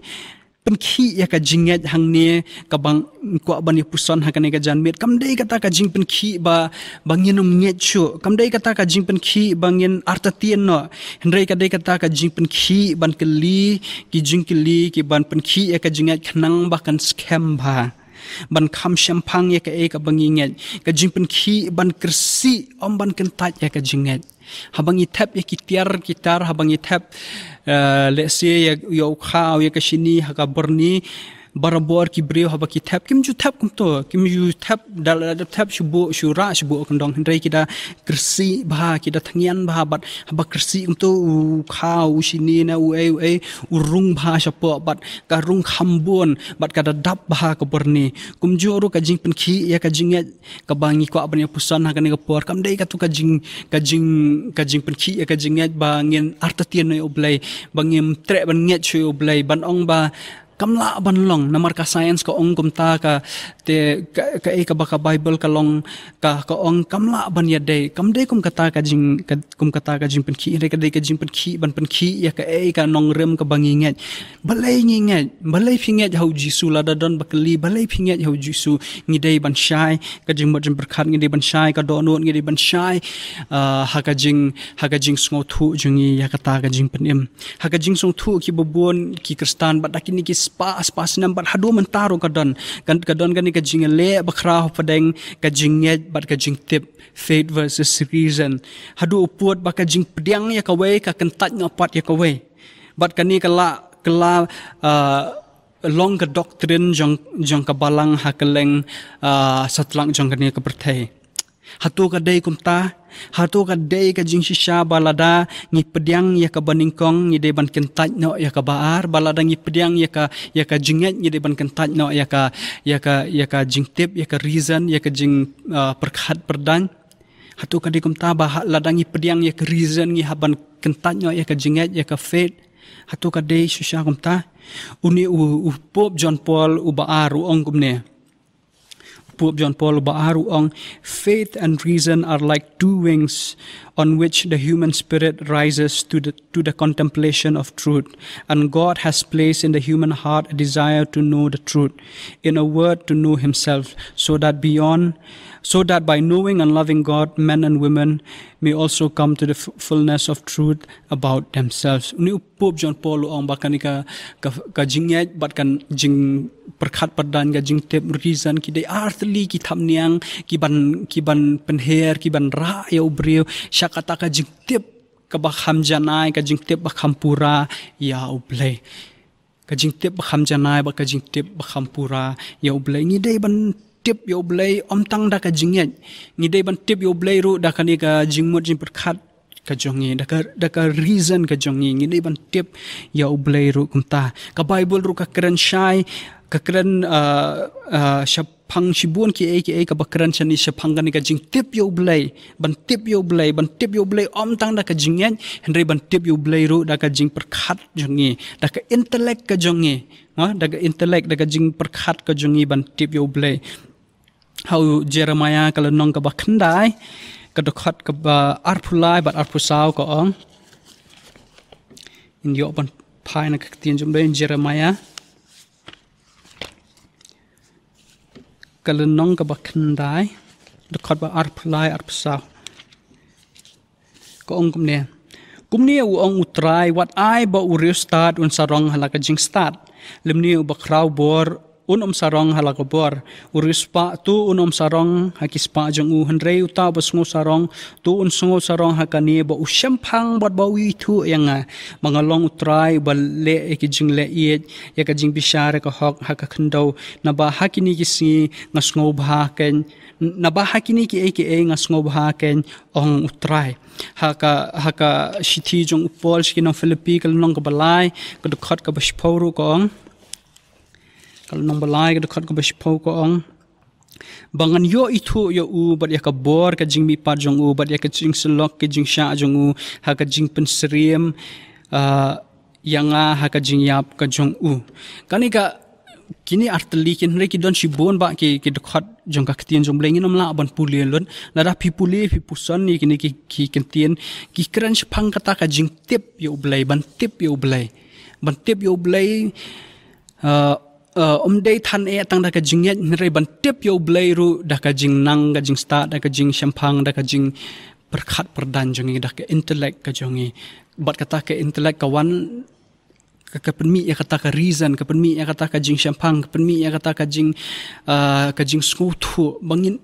pynkhih ïa ka jingngeit hangne kaba nga kwah ban ïa puson ha kane ka janmiet, kam dei kata ka jingpynkhih ba, ba ngin ym ngeit shuh. Kam dei kata ka jingpynkhih ba ngin artatien noh. Hynrei ka dei kata ka jingpynkhih ban kylli ki jingkylli, ki ban pynkhih ïa ka jingngeit khnang ba kan skhem bha, ban kham shemphang ïa kaei kaba ngi ngeit. Ka jingpynkhih ban kyrsih, ym ban kyntait ïa ka jingngeit. Haba ngi thep ïa ki tiar ki tar, haba ngi thep, eh, lehse ïa, ïa u khaw, ïa ka shini ha ka byrni, barabor ki briew haba ki thep, kim ju thep kumto, kim ju thep, da la thep shu buh, shu rah shu buh kyndong, hynrei ki da kyrsih bha, ki da thngian bha, bad haba kyrsih kumto u khaw, u shini ne uei uei, u rung bha shapoh, bad ka rung kham bun, bad ka da dap bha ka byrni. Kumjuh ruh ka jingpynkhih ïa ka jingngeit kaba ngi kwah ban ïa puson ha kane ka por, kam dei kato ka jing, ka jing, ka jingpynkhih ïa ka jingngeit ba ngin artatien noh ïa U Blei, ba ngim treh ban ngeit shuh ïa U Blei, ban ong ba kam lah ban long, namar ka science ka ong kumta, ka, te, ka, kaei kaba ka Baibl ka long, ka, ka ong kam lah ban ïadei. Kam dei kum kata ka jing, ka, kum kata ka jingpynkhih, hynrei ka dei ka jingpynkhih ban pynkhih ïa kaei ka nongrim kaba ngi ngeit. Balei ngi ngeit? Balei phi ngeit ha U Jisu? Lada don ba kylli, balei phi ngeit ha U Jisu? Ngi dei ban shai ka jingmut jingpyrkhat, ngi dei ban shai ka dohnud, ngi dei ban shai, ah, ha ka jing, ha ka jingsngewthuh jong ngi ïa kata ka jingpynim. Ha ka jingsngewthuh kiba bun ki Khristan, bad da kine ki spah, spah snem, bad haduh mynta ruh ka don, kan, ka don kane ka jingleh bakhraw hapdeng ka jingngeit bad ka jingtip, faith versus reason. Haduh u pud ba ka jingpdiang ïa kawei ka kyntait noh pat ïa kawei. Bad kane ka la, ka la, ah, long ka doctrine jong, jong ka balang ha kylleng, ah, satlak jong kane ka pyrthei. Hato ka dei kumta? Hato ka dei ka jingshisha ba lada ngi pdiang ïa kaba nyngkong ngi dei ban kyntait noh ïa kaba ar, ba lada ngi pdiang ïa ka, ïa ka jingngeit ngi dei ban kyntait noh ïa ka, ïa ka, ïa ka jingtip, ïa ka reason, ïa ka jing, ah, pyrkhat pyrdaiñ? Hato ka dei kumta ba ha, lada ngi pdiang ïa ka reason ngi hap ban kyntait noh ïa ka jingngeit, ïa ka faith? Hato ka dei shisha kumta? Une u, u Pope John Paul uba ar u ong kumne. Pope John Paul uba ar u ong, "Faith and reason are like two wings on which the human spirit rises to the, to the contemplation of truth. And God has placed in the human heart a desire to know the truth. In a word, to know himself, so that beyond, so that by knowing and loving God, men and women may also come to the f- fullness of truth about themselves. Une u Pope John Paul u ong ba kane ka, ka, ka jingngeit bad ka jingpyrkhat pyrdan, ka jingtip, reason, ki dei artylli ki thapniang ki ban, ki ban pynher, ki ban rah ïa u briew sha kata ka jingtip kaba kham janai, ka jingtip ba kham pura ïa u Blei. Ka jingtip ba kham janai bad ka jingtip ba kham pura ïa u Blei. Ngi dei ban tip ïa u Blei ym tang da ka jingngeit. Ngi dei ban tip ïa u Blei ruh da kane ka jingmut jingpyrkhat ka jong ngi, da ka, da ka reason ka jong ngi. Ngi dei ban tip ïa u Blei ruh kumta. Ka Baibl ruh ka kren shai, ka kren, ah, ah, shaphang shibun kiei kiei, kaba kren shane shaphang kane ka jingtip ïa u Blei. Ban tip ïa u Blei, ban tip ïa u Blei ym tang da ka jingngeit, hynrei ban tip ïa u Blei ruh da ka jingpyrkhat jong ngi, da ka intellect ka jong ngi. Ha, da ka intellect, da ka jingpyrkhat ka jong ngi ban tip ïa u Blei. Ha u Jeremiah ka lynnong kaba khyndai, ka dkhot kaba arphew lai bad arphew saw ka ong. Ngin ïoh ban phai na ka ktien jong u Blei, Jeremiah ka lynnong kaba khyndai, dkhot ba arphew lai, arphew saw. Ka ong kumne: Kumne u ong u Trai, wat ai ba u riewstad un sarong ha la ka jingstad, lymne uba khraw bor un ym sarong ha la ka bor. U riewspah to un ym sarong ha ki spah jong u, hynrei uta uba sngew sarong to un sngew sarong ha kane, ba u shemphang bad ba u ithuh ïa nga, ba nga long u Trai uba leh ïa ki jingleh ïeit, ïa ka jingbishar, ïa ka hok ha ka khyndew. Naba ha kine ki sngi nga sngewbha kein, naba ha kine kiei kiei nga sngewbha kein, ong u Trai. Ha ka, ha ka shithi jong u Paul sha ki nong Philippi ka lynnong kaba lai, ka dkhot kaba shiphew ruh ka ong. Ka lynnong ba lai, ka dkhot kaba shiphew ka ong: Ba ngan ïoh ithuh ïa u bad ïa ka bor ka jingmihpat jong u, bad ïa ka jingsyllok ka jingshah jong u ha ka jingpynsyriem, ah, ïa nga ha ka jingïap ka jong u. Kane ka, kine artylli kin, hynrei ki don shibun bah ki, ki dkhot jong ka ktien jong u Blei, ngin ym lah ban pule lut. Lada phi pule, phi puson ïa kine ki, ki ktien, ki kren shaphang kata ka jingtip ïa u Blei, ban tip ïa u Blei. Ban tip ïa u Blei, ah, ah, ym dei than eh tang da ka jingngeit, hynrei ban tip ïa u Blei ruh da ka jingnang, ka jingstad, da ka jingshemphang, da ka jingpyrkhat pyrdan jong ngi, da ka intellect ka jong ngi. Bad kata ka intellect ka wan, ka, ka pynmih ïa kata ka reason, ka pynmih ïa kata ka jingshemphang, ka pynmih ïa kata ka jing, ah, ka jingsngewthuh. Ba ngin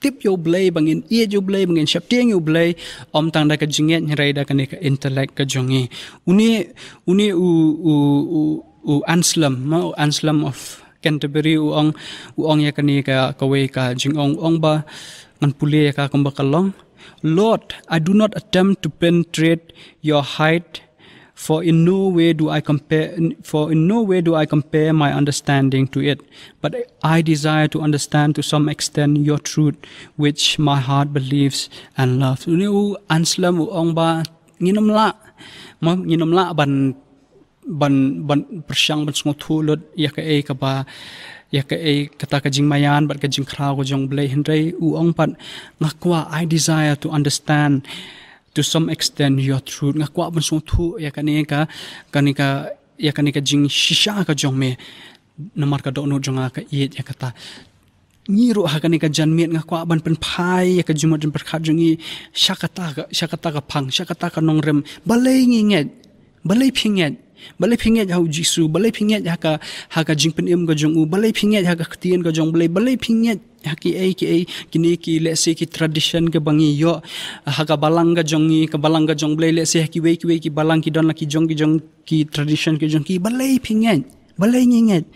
tip ïa u Blei, ba ngin ïeit ïa u Blei, ba ngin sheptieng ïa u Blei, ym tang da ka jingngeit, hynrei da kane ka intellect ka jong ngi. Une, une u, u, u, u Anselm, ma, u Anselm of Canterbury, u ong, u ong ïa kane ka, kawei ka jingong, u ong ba, ngan pule ïa ka kumba ka long: Lord, I do not attempt to penetrate your height, for in no way do I compare, for in no way do I compare my understanding to it, but I desire to understand to some extent your truth, which my heart believes and loves. Une u Anselm u ong ba ngin ym lah, ma, ngin ym lah ban, ban, ban pyrshang ban sngewthuh lut ïa kaei kaba, ïa kaei kata ka jingmaïan bad ka jingkhraw ka jong u Blei, hynrei u ong pat, nga kwah, I desire to understand to some extent your truth. Nga kwah ban sngewthuh ïa kane ka, kane ka, ïa kane ka jingshisha ka jong me. Namar ka dohnud jong nga ka ïeit ïa kata. Ngi ruh ha kane ka janmiet nga kwah ban pynphai ïa ka jingmut jingpyrkhat jong ngi sha kata ka, sha kata ka phang, sha kata ka nongrim. Balei ngi ngeit? Balei phi ngeit? Balei phi ngeit ha u Jisu? Balei phi ngeit ha ka, ha ka jingpynim ka jong u? Balei phi ngeit ha ka ktien ka jong u Blei? Balei phi ngeit ha kiei kiei, kine ki, let's say, ki tradition kiba ngi ïoh ha ka balang ka jong ngi, ka balang ka jong u Blei, let's say, ha kiwei kiwei ki balang ki don la ki jong, ki jong ki tradition ki jong ki? Balei phi ngeit? Balei ngi ngeit?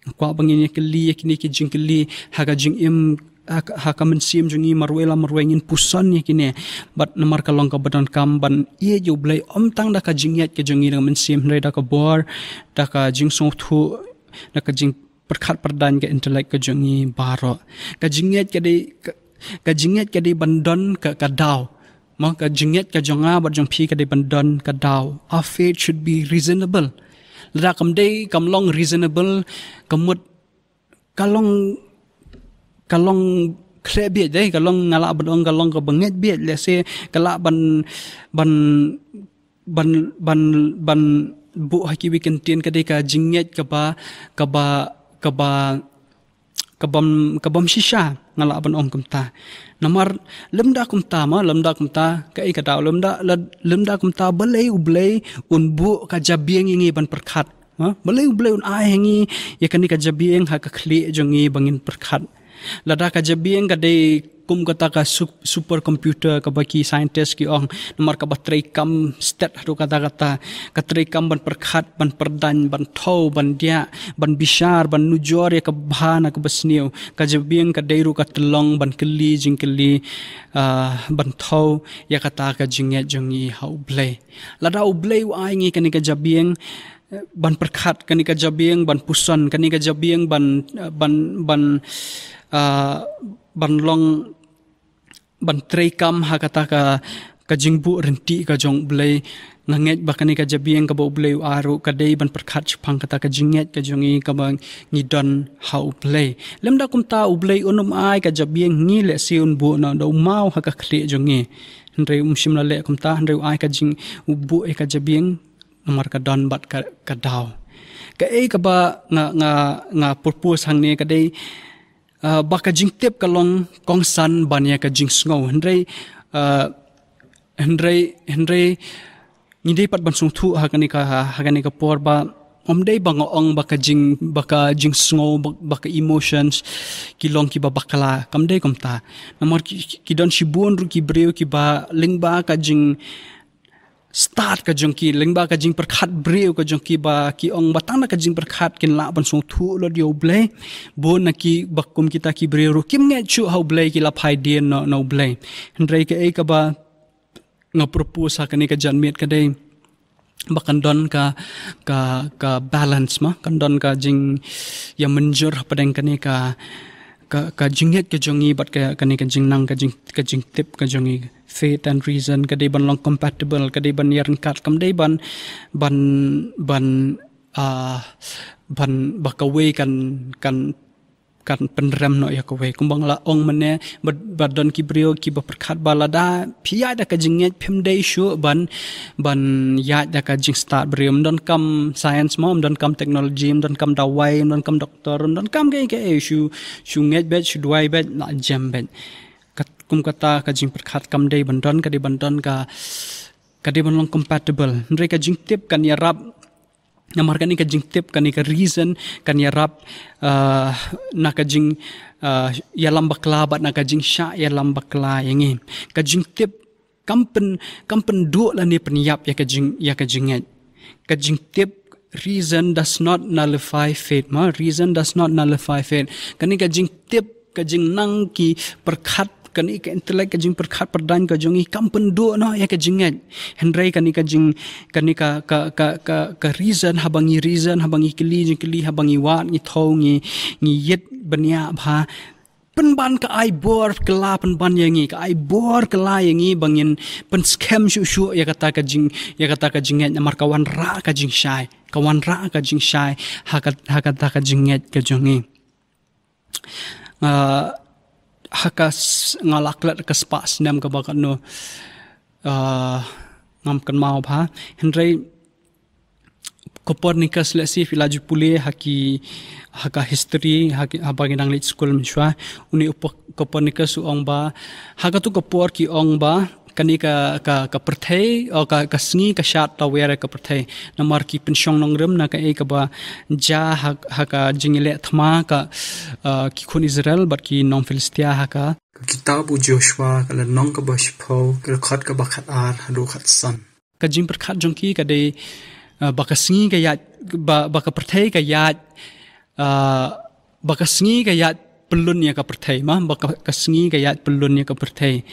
Nga kwah ba ngin ïa kylli ïa kine ki jingkylli ha ka jingim, ha ka, ha ka mynsiem jong ngi marwei la marwei, ngin puson ïa kine. Bad namar ka long kaba donkam ban ïeit ïa u Blei ym tang da ka jingngeit ka jong ngi, da ka mynsiem, hynrei da ka bor, da ka jingsngewthuh, da ka jingpyrkhat pyrdan, ka intellect ka jong ngi baroh. Ka jingngeit ka dei, ka, ka jingngeit ka dei ban don ka, ka daw. Ma, ka jingngeit ka jong nga bad jong phi ka dei ban don ka daw. Our faith should be reasonable. Lada kam dei, kam long reasonable, ka mut ka long, ka long khleh bieit, eh, ka long, nga lah ban ong ka long kaba ngeit bieit, let's say, ka lah ban, ban, ban, ban, ban buh ha kiwei ki ktien ka dei ka jingngeit kaba, kaba, kaba ka bym, ka bym shisha, nga lah ban ong kumta. Namar lymda kumta ma, lymda kumta, kaei ka daw, lymda, lymda kumta, balei U Blei un buh ka jabieng ïa ngi ban pyrkhat? Ha? Balei U Blei un ai ha ngi ïa kane ka jabieng ha ka khlieh jong ngi ba ngin pyrkhat? Lada ka jabieng ka dei kum kata ka su-, super computer kaba ki scientist ki ong, namar kaba trei kam stet haduh katta katta, ka trei kam ban pyrkhat, ban pyrdain, ban thew, ban diah, ban bishar, ban nujor ïa kaba bha na kaba sniew. Ka jabieng ka dei ruh ka tyllong ban kylli jingkylli, ah, ban thew ïa kata ka jingngeit jong ngi ha U Blei. Lada U Blei u ai ngi kane ka jabieng, eh, ban pyrkhat, kane ka jabieng ban puson, kane ka jabieng ban, eh, ban, ban, ah, ban long, ban trei kam ha kata ka, ka jingbuh ryntih ka jong U Blei. Nga ngeit ba kane ka jabieng kaba U Blei u ai ruh ka dei ban pyrkhat shaphang kata ka jingngeit ka jong ngi kaba ngi don ha U Blei. Lymda kumta U Blei un ym ai ka jabieng, ngi lehse un buh noh da u maw ha ka khlieh jong ngi. Hynrei um shym la leh kumta, hynrei u ai ka jing, u buh ïa ka jabieng namar ka don bad ka, ka daw. Kaei kaba nga, nga, nga propose hangne ka dei, ah, ba ka jingtip ka long kongsan ban ïa ka jingsngew. Hynrei, ah, hynrei, hynrei ngi dei pat ban sngewthuh ha kane ka, ha kane ka por ba ym dei ba nga ong ba ka jing, ba ka jingsngew, ba, ba ka emotions ki long kiba bakla. Kam dei kumta. Namar ki, ki, ki don shibun ruh ki briew kiba lyngba ka jing stad ka jong ki, lyngba ka jingpyrkhat briew ka jong ki ba ki ong ba tang na ka jingpyrkhat kin lah ban sngewthuh lut ïa U Blei. Bun na ki ba kum kita ki briew ruh kim ngeit shuh ha U Blei, ki la phai dien noh na U Blei. Hynrei kaei kaba nga propose ha kane ka janmiet ka dei ba kan don ka, ka, ka balance ma, kan don ka jingïamynjur hapdeng kane ka, ka, ka jingngeit ka jong ngi bad ka, kane ka jingnang, ka jing, ka jingtip ka jong ngi. Faith and reason ka dei ban long compatible, ka dei ban ïaryngkat, kam dei ban, ban, ban, ah, ban ba kawei kan, kan, kan pynrem noh ïa kawei. Kumba nga la ong mynne, ba, ba don ki briew kiba pyrkhat ba lada phi ïaid da ka jingngeit phim dei shuh ban, ban ïaid da ka jingstad briew. Ym don kam science mo, ym don kam technology, ym don kam dawai, ym don kam doctor, ym don kam kaei kaei, shu, shu ngeit beit, shu duwai beit, la jem beit. Kat, kum kata ka jingpyrkhat kam dei ban don, ka dei ban don ka, ka dei ban long compatible. Hynrei ka jingtip kan ïarap, namar kane ka jingtip, kane ka reason kan ïarap, ah, na ka jing, ah, ïalam bakla bad na ka jingshah ïalam bakla ïa ngi. Ka jingtip kam pyn, kam pynduh lane pynïap ïa ka jing, ïa ka jingngeit. Ka jingtip, reason does not nullify faith ma, reason does not nullify faith. Kane ka jingtip, ka jingnang ki pyrkhat, kane ka intellect, ka jingpyrkhat pyrdain ka jong ngi kam pynduh noh ïa ka jingngeit. Hynrei kane ka jing, kane ka, ka, ka, ka, ka reason, haba ngi reason, haba ngi kylli jingkylli, haba ngi wad, ngi thew, ngi, ngi ïit bniah bha, pynban ka ai bor kylla pynban ïa ngi, ka ai bor kylla ïa ngi ba ngin pynskhem shuh shuh ïa kata ka jing, ïa kata ka jingngeit, namar ka wanrah ka jingshai, ka wanrah ka jingshai ha ka, ha kata ka jingngeit ka jong ngi. Ah, ha ka s-, nga la klet ka spah snem kaba katno, ah, ngam kynmaw bha. Hynrei Copernicus, lehse phi la ju pule ha ki, ha ka history, ha ki, haba ngi dang leit skul mynshuwa, une u Copernicus u ong ba ha katu ka por ki ong ba kane ka, ka, ka pyrthei, o ka, ka sngi ka shad tawiar ïa ka pyrthei. Namar ki pynshong nongrim na kaei kaba jia ha, ha ka jingïaleh thma ka, ah, ki khun Israel bad ki nong Philistia ha ka, ka kitab u Joshua, ka lynnong kaba shiphew, ka dkhot kaba khatar haduh khatsan. Ka jingpyrkhat jong ki ka dei, ah, ba ka sngi ka ïaid, ba, ba ka pyrthei ka ïaid, ah, ba ka sngi ka ïaid pyllun ïa ka pyrthei, ma, ba ka, ka sngi ka ïaid pyllun ïa ka pyrthei.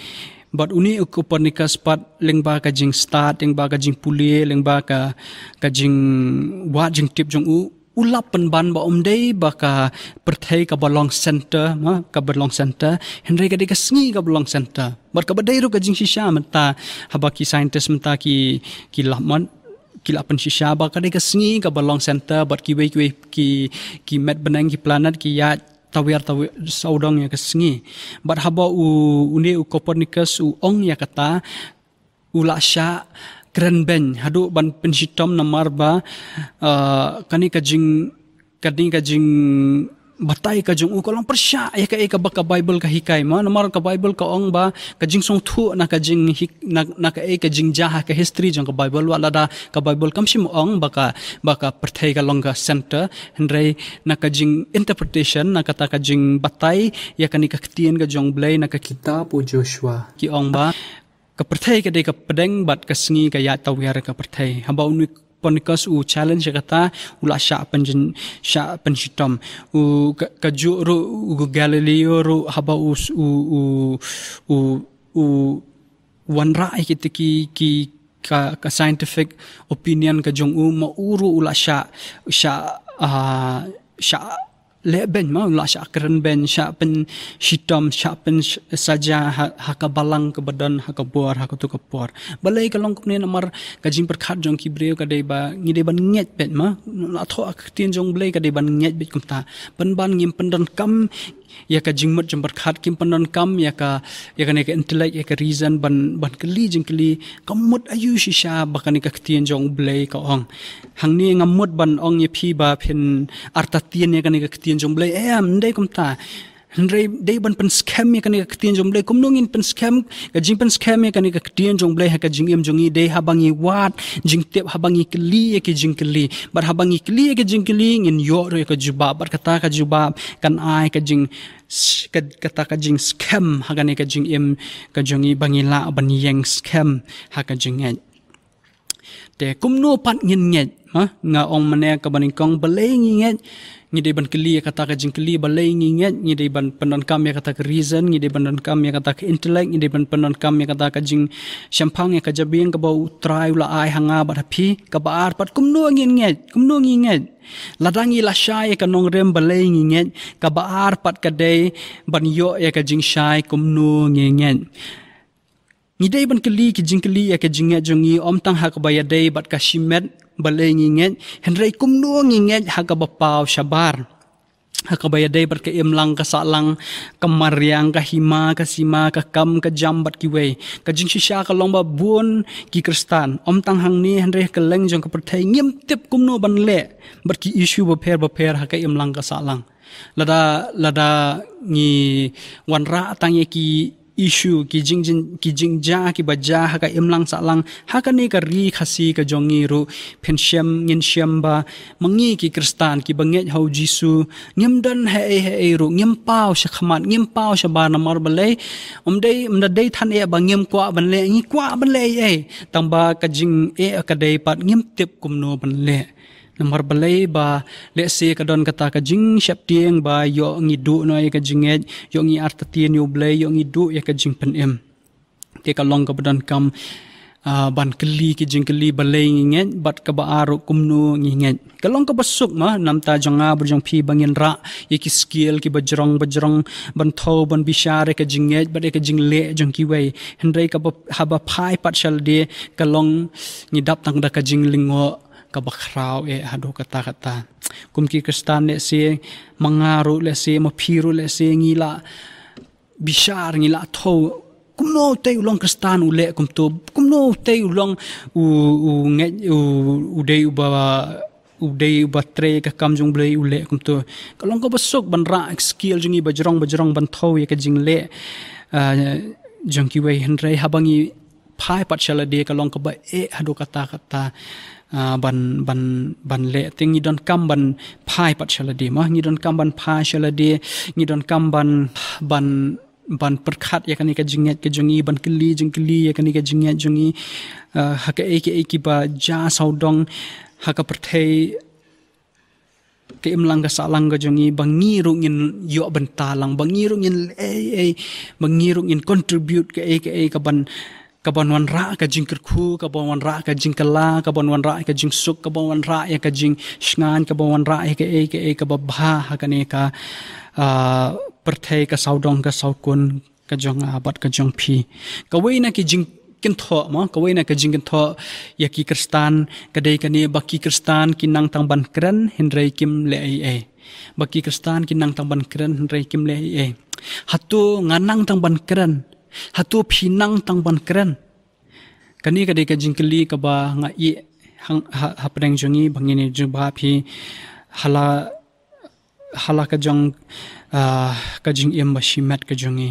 Bad une u Copernicus pat lyngba ka jingstad, lyngba ka jingpule, lyngba ka, ka jingwad jingtip jong u, u lap pynban ba ym dei ba ka pyrthei kaba long center, ma, kaba long center, hynrei ka dei ka sngi kaba long center. Bad kaba dei ruh ka jingshisha mynta, haba ki scientist mynta ki, ki lap mon, ki la pynshisha ba ka dei ka sngi kaba long center, bad kiwei kiwei ki, ki met bneng, ki planet ki ïaid tawiar tawiar sawdong ïa ka sngi. Bad haba u, une u Copernicus u ong ïa kata, u la shah kren beiñ haduh ban pynshitom namar ba, ah, kane ka jing, kane ka jing, batai ka jong u ka long pyrshah ïa kaei kaba ka Bible ka hikai, ma namar ka Bible ka ong ba ka jingsngewthuh na ka jing hik-, na, na kaei ka jingjia ha ka history jong ka Bible, wat lada ka Bible kam shym ong ba ka, ba ka pyrthei ka long ka center, hynrei na ka jing interpretation, na kata ka jingbatai ïa kane ka ktien ka jong U Blei na ka kitab u Joshua, ki ong ba ka pyrthei ka dei ka pdeng bad ka sngi ka ïaid tawiar ka pyrthei. Haba u Copernicus u challenge ïa kata, u la shah pynjin, shah pynshitom. U ka, kajuh ruh u Galileo ruh, haba u s-, u, u, u, u wanrah ïa kita ki, ki ka, ka scientific opinion ka jong u, ma u ruh u la shah, shah, ah, shah leh beiñ, ma u la shah kren beiñ, shah pynshitom, shah pyn sh-, saja ha, ha ka balang kaba don ha ka bor, ha kato ka por. Balei ka long kumne? Namar ka jingpyrkhat jong ki briew ka dei ba ngi dei ban ngeit beit, ma la thoh ha ka ktien jong U Blei ka dei ban ngeit beit kumta. Pynban ngim pyndonkam ïa ka jingmut jingpyrkhat, kim pyndonkam ïa ka, ïa kane ka intellect, ïa ka reason ban, ban kylli jingkylli, ka mut aïu shisha ba kane ka ktien jong U Blei ka ong. Hangne ngam mut ban ong ïa phi ba phin artatien ïa kane ka ktien jong U Blei. Em, ym dei kumta. Hynrei dei ban pynskhem ïa kane ka ktien jong U Blei. Kumno ngin pynskhem? Ka jingpynskhem ïa kane ka ktien jong U Blei ha ka jingim jong ngi dei haba ngi wad jingtip, haba ngi kylli ïa ki jingkylli. Bad haba ngi kylli ïa ki jingkylli, ngin ïoh ruh ïa ka jubab. Bad kata ka jubab kan ai ka jing s-, ka, kata ka jingskhem ha kane ka jingim ka jong ngi, ba ngi lah ban ïeng skhem ha ka jingngeit. Te kumno pat ngin ngeit, ha? Nga ong mynne kaba nyngkong, balei ngi ngeit? Ngi dei ban kylli ïa kata ka jingkylli, balei ngi ngeit? Ngi dei ban pyndonkam ïa kata ka reason, ngi dei ban pyndonkam ïa kata ka intellect, ngi dei ban pyndonkam ïa kata ka jingshemphang, ïa ka jabieng kaba U Trai u la ai ha nga bad ha phi. Kaba ar pat, kumno ngin ngeit? Kumno ngi ngeit? Lada ngi la shai ïa ka nongrim, balei ngi ngeit? Kaba ar pat ka dei ban ïoh ïa ka jingshai, kumno ngi ngeit? Ngi dei ban kylli ki jingkylli ïa ka jingngeit jong ngi, ym tang ha kaba ïadei bad ka shimet, balei ngi ngeit, hynrei kumno ngi ngeit ha kaba paw shabar. Ha kaba ïadei bad ka imlang ka sahlang, ka mariang, ka hima, ka sima, ka kam, ka jam bad kiwei. Ka jingshisha ka long ba bun ki Khristan, ym tang hangne hynrei ha kylleng jong ka pyrthei, ngim tip kumno ban leh bad ki issue bapher bapher ha ka imlang ka sahlang. Lada, lada ngi wanrah tang ïa ki issue, ki jing, jing, ki jingjia kiba jia ha ka imlang sahlang, ha kane ka ri Khasi ka jong ngi ruh, phin shem, ngin shem ba ma ngi ki Khristan kiba ngeit ha U Jisu, ngim don haei haei ruh, ngim paw shakhmat, ngim paw shabar. Namar balei? Ym dei, ym da dei than eh ba ngim kwah ban leh, ngi kwah ban leh ei ei. Tang ba ka jingeh ka dei pat ngim tip kumno ban leh. Namar balei? Ba lehse ka don kata ka jingsheptieng ba ïoh ngi duh noh ïa ka jingngeit, ïoh ngi artatien ïa U Blei, ïoh ngi duh ïa ka jingpynim. Te ka long kaba donkam, ah, ban kylli ki jingkylli, balei ngi ngeit, bad kaba ar ruh, kumno ngi ngeit. Ka long kaba suk, ma namta jong nga bad jong phi ba ngin rah ïa ki skill kiba jrong ba jrong ban thew, ban bishar ïa ka jingngeit bad ïa ka jingleh jong kiwei. Hynrei kaba, haba phai pat sha lade, ka long ngi dap tang da ka jinglyngngoh kaba khraw eh haduh katta katta. Kum ki Khristan, lehse ma nga ruh, lehse ma phi ruh, lehse ngi la bishar, ngi la thew, kumno utei u long Khristan u leh kumto, kumno utei u long u, u ngeit, u, u dei uba, u dei uba trei ka kam jong U Blei u leh kumto. Ka long kaba suk ban rah skill jong ngi ba jrong ba jrong ban thew ïa ka jingleh, ah, jong kiwei. Hynrei haba ngi phai pat sha lade, ka long kaba eh haduh katta katta, ah, ban, ban, ban leh. Te ngi donkam ban phai pat sha lade, ma ngi donkam ban phai sha lade, ngi donkam ban, ban, ban pyrkhat ïa kane ka jingngeit ka jong ngi, ban kylli jingkylli ïa kane ka jingngeit jong ngi, ah, ha kaei kaei kiba jia sawdong ha ka pyrthei, ka imlang ka sahlang ka jong ngi, ba ngi ruh ngin ïoh bynta lang, ba ngi ruh ngin leh ei ei, ba ngi ruh ngin contribute kaei kaei kaban, kaban wanrah ka jingkyrkhu, kaban wanrah ka jingkylla, kaban wanrah ka jingsuk, kaban wanrah ïa ka jingshngaiñ, kaban wanrah ïa kaei kaei kaba bha ha kane ka, ah, pyrthei, ka sawdong ka sawkun ka jong nga bad ka jong phi. Kawei na ki jingkynthoh, ma, kawei na ki jingkynthoh ïa ki Khristan ka dei kane, ba ki Khristan ki nang tang ban kren hynrei kim leh ei ei. Ba ki Khristan ki nang tang ban kren hynrei kim leh ei ei. Hato nga nang tang ban kren? Hato phi nang tang ban kren? Kane ka dei ka jingkylli kaba nga ïeh hang, ha, hapdeng jong ngi, ba ngin ïa jubab hi. Hala ha la ka jong, ah, ka jingim ba shimet ka jong ngi.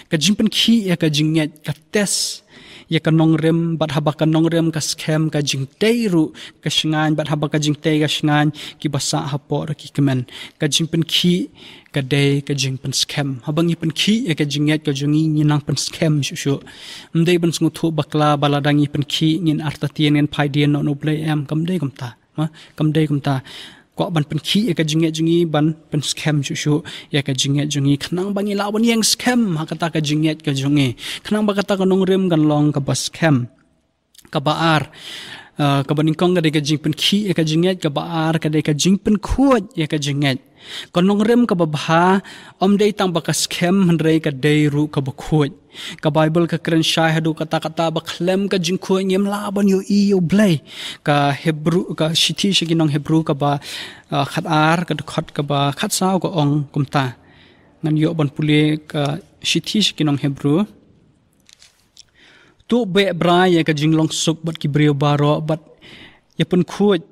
Ka jingpynkhih ïa ka jingngeit ka test ïa ka nongrim, bad haba ka nongrim ka skhem, ka jingtei ruh ka shngaiñ, bad haba ka jingtei ka shngaiñ, kiba sah hapoh ruh ki kmen. Ka jingpynkhih ka dei ka jingpynskhem. Haba ngi pynkhih ïa ka jingngeit ka jong ngi, ngi nang pynskhem shuh shuh. Ym dei ban sngewthuh bakla ba lada ngi pynkhih ngin artatien, ngin phaidien noh na U Blei, em, kam dei kumta. Ha? Kam dei kumta. Kwah ban pynkhih ïa ka jingngeit jong ngi, ban pynskhem shuh shuh ïa ka jingngeit jong ngi, khnang ba ngin lah ban ïeng skhem ha kata ka jingngeit ka jong ngi, khnang ba kata ka nongrim kan long kaba skhem. Kaba ar, ah, kaba nyngkong ka dei ka jingpynkhih ïa ka jingngeit, kaba ar ka dei ka jingpynkhuid ïa ka jingngeit. Ka nongrim kaba bha ym dei tang ba ka skhem, hynrei ka dei ruh kaba khuid. Ka Baibl ka kren shai haduh katta katta ba khlem ka jingkhuid ngim lah ban ïohi ïa U Blei. Ka Hebru, ka shithi sha ki nong Hebru kaba, ah, khat ar, ka dkhot kaba khat saw ka ong kumta. Ngan ïoh ban pule ka shithi sha ki nong Hebru. To beh bha ïa ka jinglong suk bad ki briew baroh, bad ïa pynkhuid,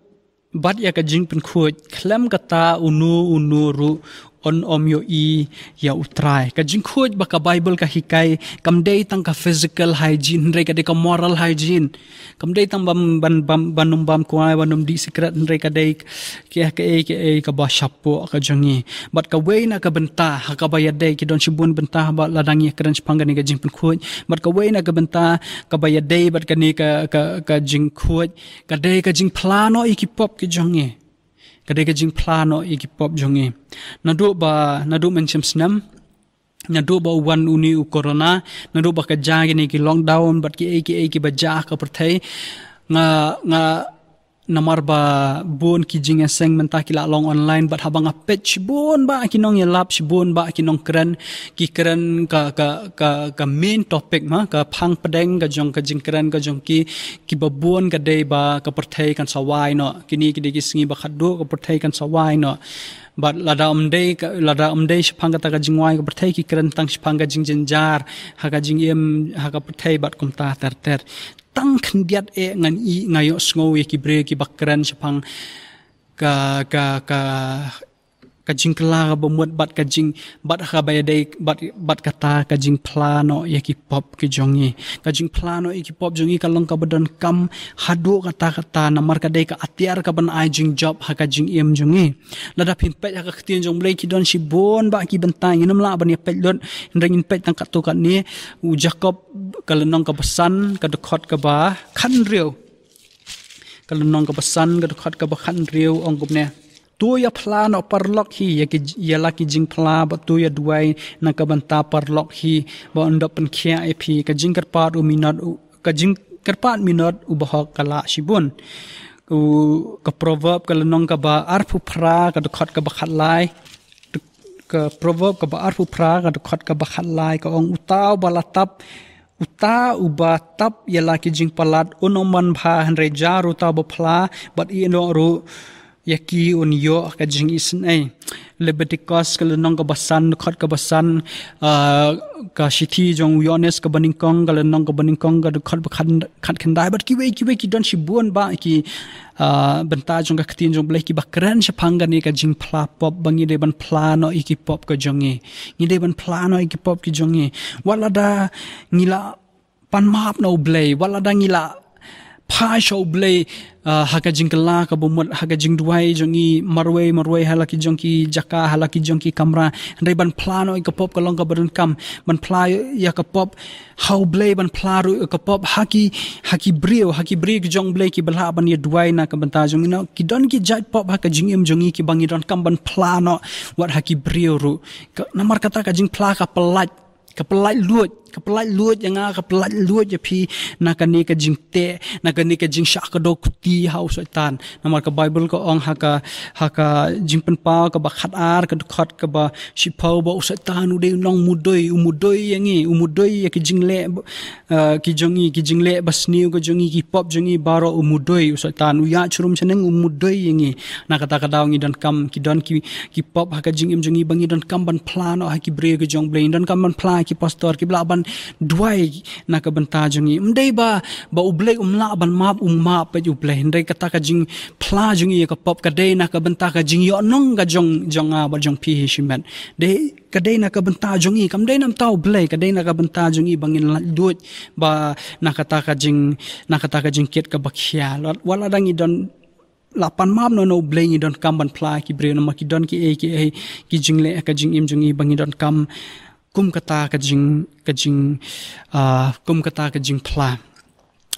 bad ïa ka jingpynkhuid, khlem kata uno uno ruh un ym ïohi ïa U Trai. Ka jingkhuid ba ka Baibl ka hikai kam dei tang ka physical hygiene, hynrei ka dei ka moral hygiene. Kam dei tang ban, ban, ban, ban ym bam kwai, ban ym dih sikret, hynrei ka dei ka, ka, ka, kaba shapoh ka jong ngi. Bad kawei na ka bynta ha kaba ïadei, ki don shibun bynta ba lada ngi kren shaphang kane ka jingpynkhuid. Bad kawei na ka bynta kaba ïadei bad kane ka, ka, ka jingkhuid, ka dei ka jingphla noh ïa ki pop ki jong ngi. Ka dei ka jingphla noh ïa ki pop jong ngi. Naduh ba, naduh mynshem snem, naduh ba u wan une u corona, naduh ba ka jia kine ki lockdown, bad kiei kiei kiba jia ha ka pyrthei, nga, nga, namar ba bun ki jingïaseng mynta ki la long online, bad haba nga peit shibun ba ki nongïalap, shibun ba ki nongkren, ki kren ka, ka, ka, ka main topic ma, ka phang pdeng ka jong ka jingkren ka jong ki, kiba bun ka dei ba ka pyrthei kan sa wai noh. Kine ki dei ki sngi ba khatduh ka pyrthei kan sa wai noh. Bad lada ym dei ka, lada ym dei shaphang kata ka jingwai ka pyrthei, ki kren tang shaphang ka jingjynjar ha ka jingim ha ka pyrthei bad kumta ter ter. Tang khyndiat eh ngan ï-, nga ïohsngew ïa ki briew kiba kren shaphang ka, ka, ka, ka jingkylla kaba mut bad ka jing, bad ha kaba ïadei, bad, bad kata ka jingphla noh ïa ki pop ki jong ngi. Ka jingphla noh ïa ki pop jong ngi ka long kaba donkam haduh katta katta, namar ka dei ka atiar kaban ai jingjop ha ka jingim jong ngi. Lada phin peit ha ka ktien jong U Blei ki don shibun ba ki bynta, ngin ym lah ban ïa peit lut, hynrei ngin peit tang katto katne. U Jakob ka lynnong kaba san, ka dkhot kaba khathynriew. Ka lynnong kaba san, ka dkhot kaba khathynriew, ong kumne. To ïaphla noh paralok hi ïa ki, ïa la ki jingphla, bad to ïaduwai na ka bynta paralok hi, ba un da pynkhiah ïa phi. Ka jingkyrpad u minot u, ka jingkyrpad minot u bahok ka lah shibun. U, ka Proverb ka lynnong kaba arphew phra, ka dkhot kaba khatlai. Ka Proverb kaba arphew phra, ka dkhot kaba khatlai, ka ong, uta uba la tap, uta uba tap ïa la ki jingpalat un ym man bha, hynrei jar uta uba phla, bad ïehnoh ruh ïa ki un ïoh ka jingisynei. Leviticus ka lynnong kaba san, dkhot kaba san, ah, ka shithi jong u Ïoannis kaba nyngkong, ka lynnong kaba nyngkong, ka dkhot ba khat, khatkhyndai, bad kiwei kiwei ki don shibun ba ki, ah, bynta jong ka ktien jong U Blei kiba kren shaphang kane ka jingphla pop, ba ngi dei ban phla noh ïa ki pop ka jong ngi. Ngi dei ban phla noh ïa ki pop ki jong ngi. Wat lada ngi la pan map na U Blei, wat lada ngi la phai sha U Blei, ah, ha ka jingkylla kaba mut, ha ka jingduwai jong ngi marwei marwei, ha la ki jong ki jaka, ha la ki jong ki kamra. Hynrei ban phla noh ïa ka pop ka long kaba donkam. Ban phla ïa ka pop ha U Blei, ban phla ruh ïa ka pop ha ki, ha ki briew, ha ki briew ki jong U Blei kiba lah ban ïaduwai na ka bynta jong ngi. Ki don ki jait pop ha ka jingim jong ngi kiba ngi donkam ban phla noh wat ha ki briew ruh. Ka, namar kata ka jingphla ka pyllait, ka pyllait luid, ka pyllait luid ïa nga, ka pyllait luid ïa phi na kane ka jingteh, na kane ka jingshah kdew kti ha u Soitan. Namar ka Baibl ka ong ha ka, ha ka Jingpynpaw kaba khatar, ka dkhot kaba shiphew, ba u Soitan u dei u nongmudui, u mudui ïa ngi, u mudui ïa ki jingleh, eh, ki jong ngi, ki jingleh basniew ki jong ngi, ki pop jong ngi baroh u mudui u Soitan, u ïaid shrum shaneng u mudui ïa ngi. Na kata ka daw ngi donkam, ki don ki, ki pop ha ka jingim jong ngi ba ngi donkam ban phla noh ha ki briew ki jong U Blei, ngi donkam ban phla ki pastor, ki ba lah ban duwai na ka bynta jong ngi. Ym dei ba, ba U Blei um lah ban map, um map pat U Blei. Hynrei kata ka jingphla jong ngi ïa ka pop ka dei na ka bynta ka jingïohnong ka jong, jong nga bad jong phi hi shimet. Dei, ka dei na ka bynta jong ngi, kam dei na bynta U Blei, ka dei na ka bynta jong ngi ba ngin laitluid, ba na kata ka jing, na kata ka jingkit kaba khia. Wat, wat lada ngi don, la pan map noh na U Blei, ngi donkam ban phla ki briew namar ki don kiei kiei ki jingleh ka jingim jong ngi ba ngi donkam kum kata ka jing, ka jing, ah, kum kata ka jingphla.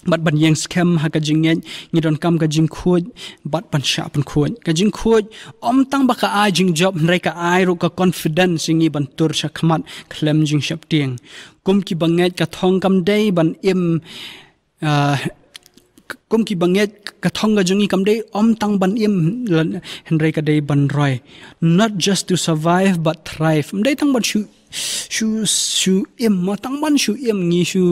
Bad ban ïeng skhem ha ka jingngeit, ngi donkam ka jingkhuid bad ban shah pynkhuid. Ka jingkhuid, ym tang ba ka ai jingjop, hynrei ka ai ruh ka confidence ïa ngi ban tur sha khmat khlem jingsheptieng. Kum ki bangeit, ka thong kam dei ban im, ah, kum ki bangeit, ka thong ka jong ngi kam dei ym tang ban im, hynrei ka dei ban roi. Not just to survive but thrive. Ym dei tang ban shu, shu, shu im, ma tang ban shu im, ngi shu,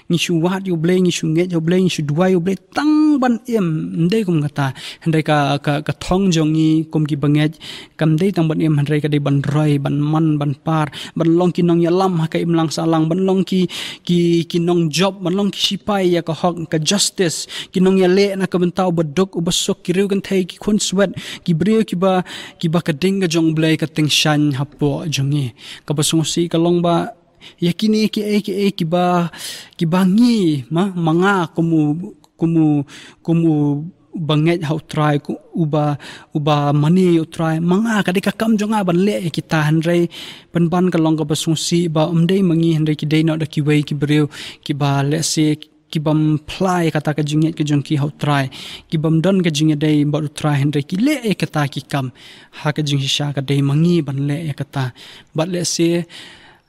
ngi shu wad ïa U Blei, ngi shu ngeit ïa U Blei, ngi shu duwai ïa U Blei tang ban im. Ym dei kum kata. Hynrei ka, ka, ka thong jong ngi kum ki bangeit, kam dei tang ban im, hynrei ka dei ban roi, ban man, ban par, ban long ki nongïalam ha ka imlang sahlang, ban long ki, ki, ki nongjop, ban long ki sipai ïa ka hok, ka justice, ki nongïaleh na ka bynta u baduk, u basuk, ki riewkynthei, ki khunswet, ki briew kiba, kiba ka ding ka jong U Blei ka tyngshaiñ hapoh jong ngi. Kaba sngewsih ka long ba ïa kine kiei kiei kiba, kiba ngi, ma, ma nga kum u, kum u, kum u bangeit ha U Trai, ku-, uba, uba mane ïa U Trai, ma nga ka dei ka kam jong nga ban leh ïa kita, hynrei pynban ka long kaba sngewsih ba ym dei ma ngi, hynrei ki dei noh da kiwei ki briew kiba lehse kibym phla ïa kata ka jingngeit ka jong ki ha U Trai, kibym don ka jingïadei bad U Trai, hynrei ki leh ïa kata ki kam. Ha ka jingshisha ka dei ma ngi ban leh ïa kata. Bad lehse,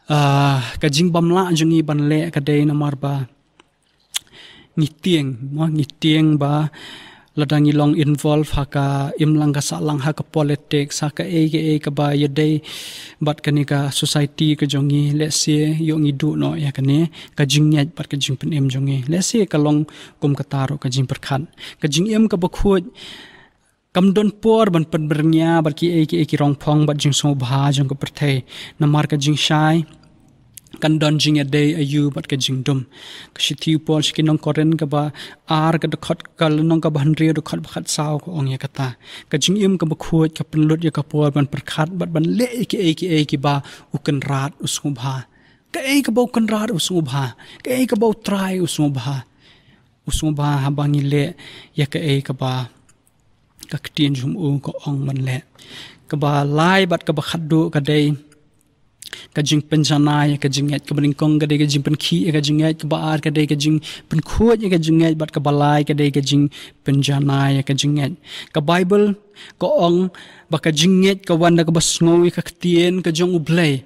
ah, ka jingbymlah jong ngi ban leh ka dei namar ba ngi tieng, mo, ngi tieng ba lada ngi long involve ha ka imlang ka sahlang, ha ka politics, ha kaei kaei kaba ïadei bad kane ka society ka jong ngi, lehse ïoh ngi duh noh ïa kane ka jingngeit bad ka jingpynim jong ngi. Lehse ka long kum kata ruh ka jingpyrkhat. Ka jingim kaba khuid kam don por ban pynbyrngia bad kiei kiei ki rongphong bad jingsngewbha jong ka pyrthei. Namar ka jingshai kan don jingïadei aïu bad ka jingdum. Ka shithi u Paul sha ki nong Korinth kaba ar, ka dkhot, ka lynnong kaba hynriew, dkhot ba khatsaw, ka ong ïa kata. Ka jingim kaba khuid ka pynlut ïa ka por ban pyrkhat bad ban leh ïa kiei kiei kiba U Kynrad u sngewbha. Kaei kaba U Kynrad u sngewbha, kaei kaba U Trai u sngewbha. U sngewbha haba ngi leh ïa kaei kaba ka Ktien jong U ka ong ban leh. Kaba lai bad kaba khatduh ka dei ka jingpynjanai ïa ka jingngeit. Kaba nyngkong ka dei ka jingpynkhih ïa ka jingngeit, kaba ar ka dei ka jingpynkhuid ïa ka jingngeit, bad kaba lai ka dei ka jingpynjanai ïa ka jingngeit. Ka Baibl ka ong ba ka jingngeit ka wan da kaba sngew ïa ka Ktien ka jong U Blei.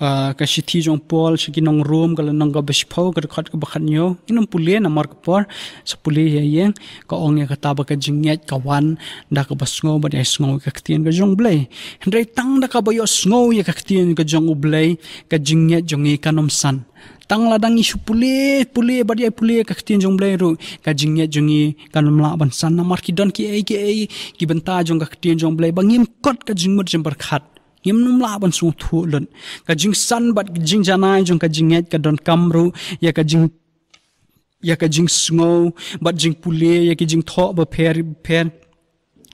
Ah, ka shithi jong u Paul sha ki nong Rom, ka lynnong kaba shiphew, ka dkhot kaba khathynñiew. Ngin ym pule namar ka por, sa pule ïa ïeng, ka ong ïa kata ba ka jingngeit ka wan da kaba sngew bad ïa sngew ïa ka Ktien ka jong U Blei. Hynrei tang da kaba ïohsngew ïa ka Ktien ka jong U Blei, ka jingngeit jong ngi kan ym san. Tang lada ngi shu pule, pule bad ïa pule ïa ka Ktien jong U Blei ruh, ka jingngeit jong ngi kan ym lah ban san, namar ki don kiei kiei ki bynta jong ka Ktien jong U Blei ba ngim kot ka jingmut jingpyrkhat. Ngim nym lah ban sngewthuh lut. Ka jingsan bad jingjanai jong ka jingngeit ka donkam ruh ïa ka jing, ïa ka jingsngew bad jingpule ïa ki jingthoh bapher bapher,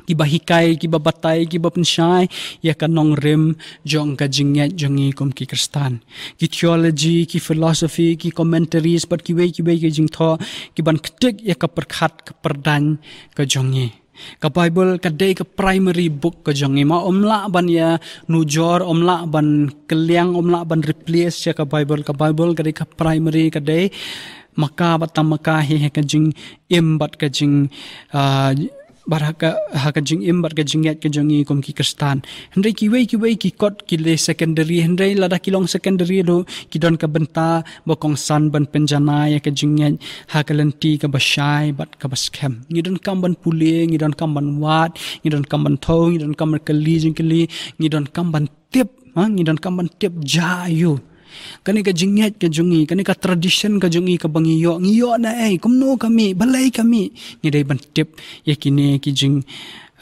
kiba hikai, kiba batai, kiba pynshai ïa ka nongrim jong ka jingngeit jong ngi kum ki Khristan. Ki theology, ki philosophy, ki commentaries bad kiwei kiwei ki jingthoh kiban ktik ïa ka pyrkhat ka pyrdaiñ ka jong ngi. Ka Baibl ka dei ka primary book ka jong ngi, ma ym lah ban ïa nujor, ym lah ban kylliang, ym lah ban replace ïa ka Baibl. Ka Baibl ka dei ka primary, ka dei ma ka bad tang ma ka hi ha ka jingim bad ka jing, ah, bad ha ka, ha ka jingim bad ka jingngeit ka jong ngi kum ki Khristan. Hynrei kiwei kiwei ki kot ki dei secondary, hynrei lada ki long secondary ruh ki don ka bynta ba kongsan ban pynjanai ïa ka jingngeit ha ka lynti kaba shai bad kaba skhem. Ngi donkam ban pule, ngi donkam ban wad, ngi donkam ban thew, ngi donkam ban kylli jingkylli, ngi donkam ban tip, ha, ngi donkam ban tip jia aïu. Kane ka jingngeit ka jong ngi, kane ka tradition ka jong ngi kaba ngi ïoh, ngi ïoh na ei, kumno ka mih, balei ka mih, ngi dei ban tip ïa kine ki jing,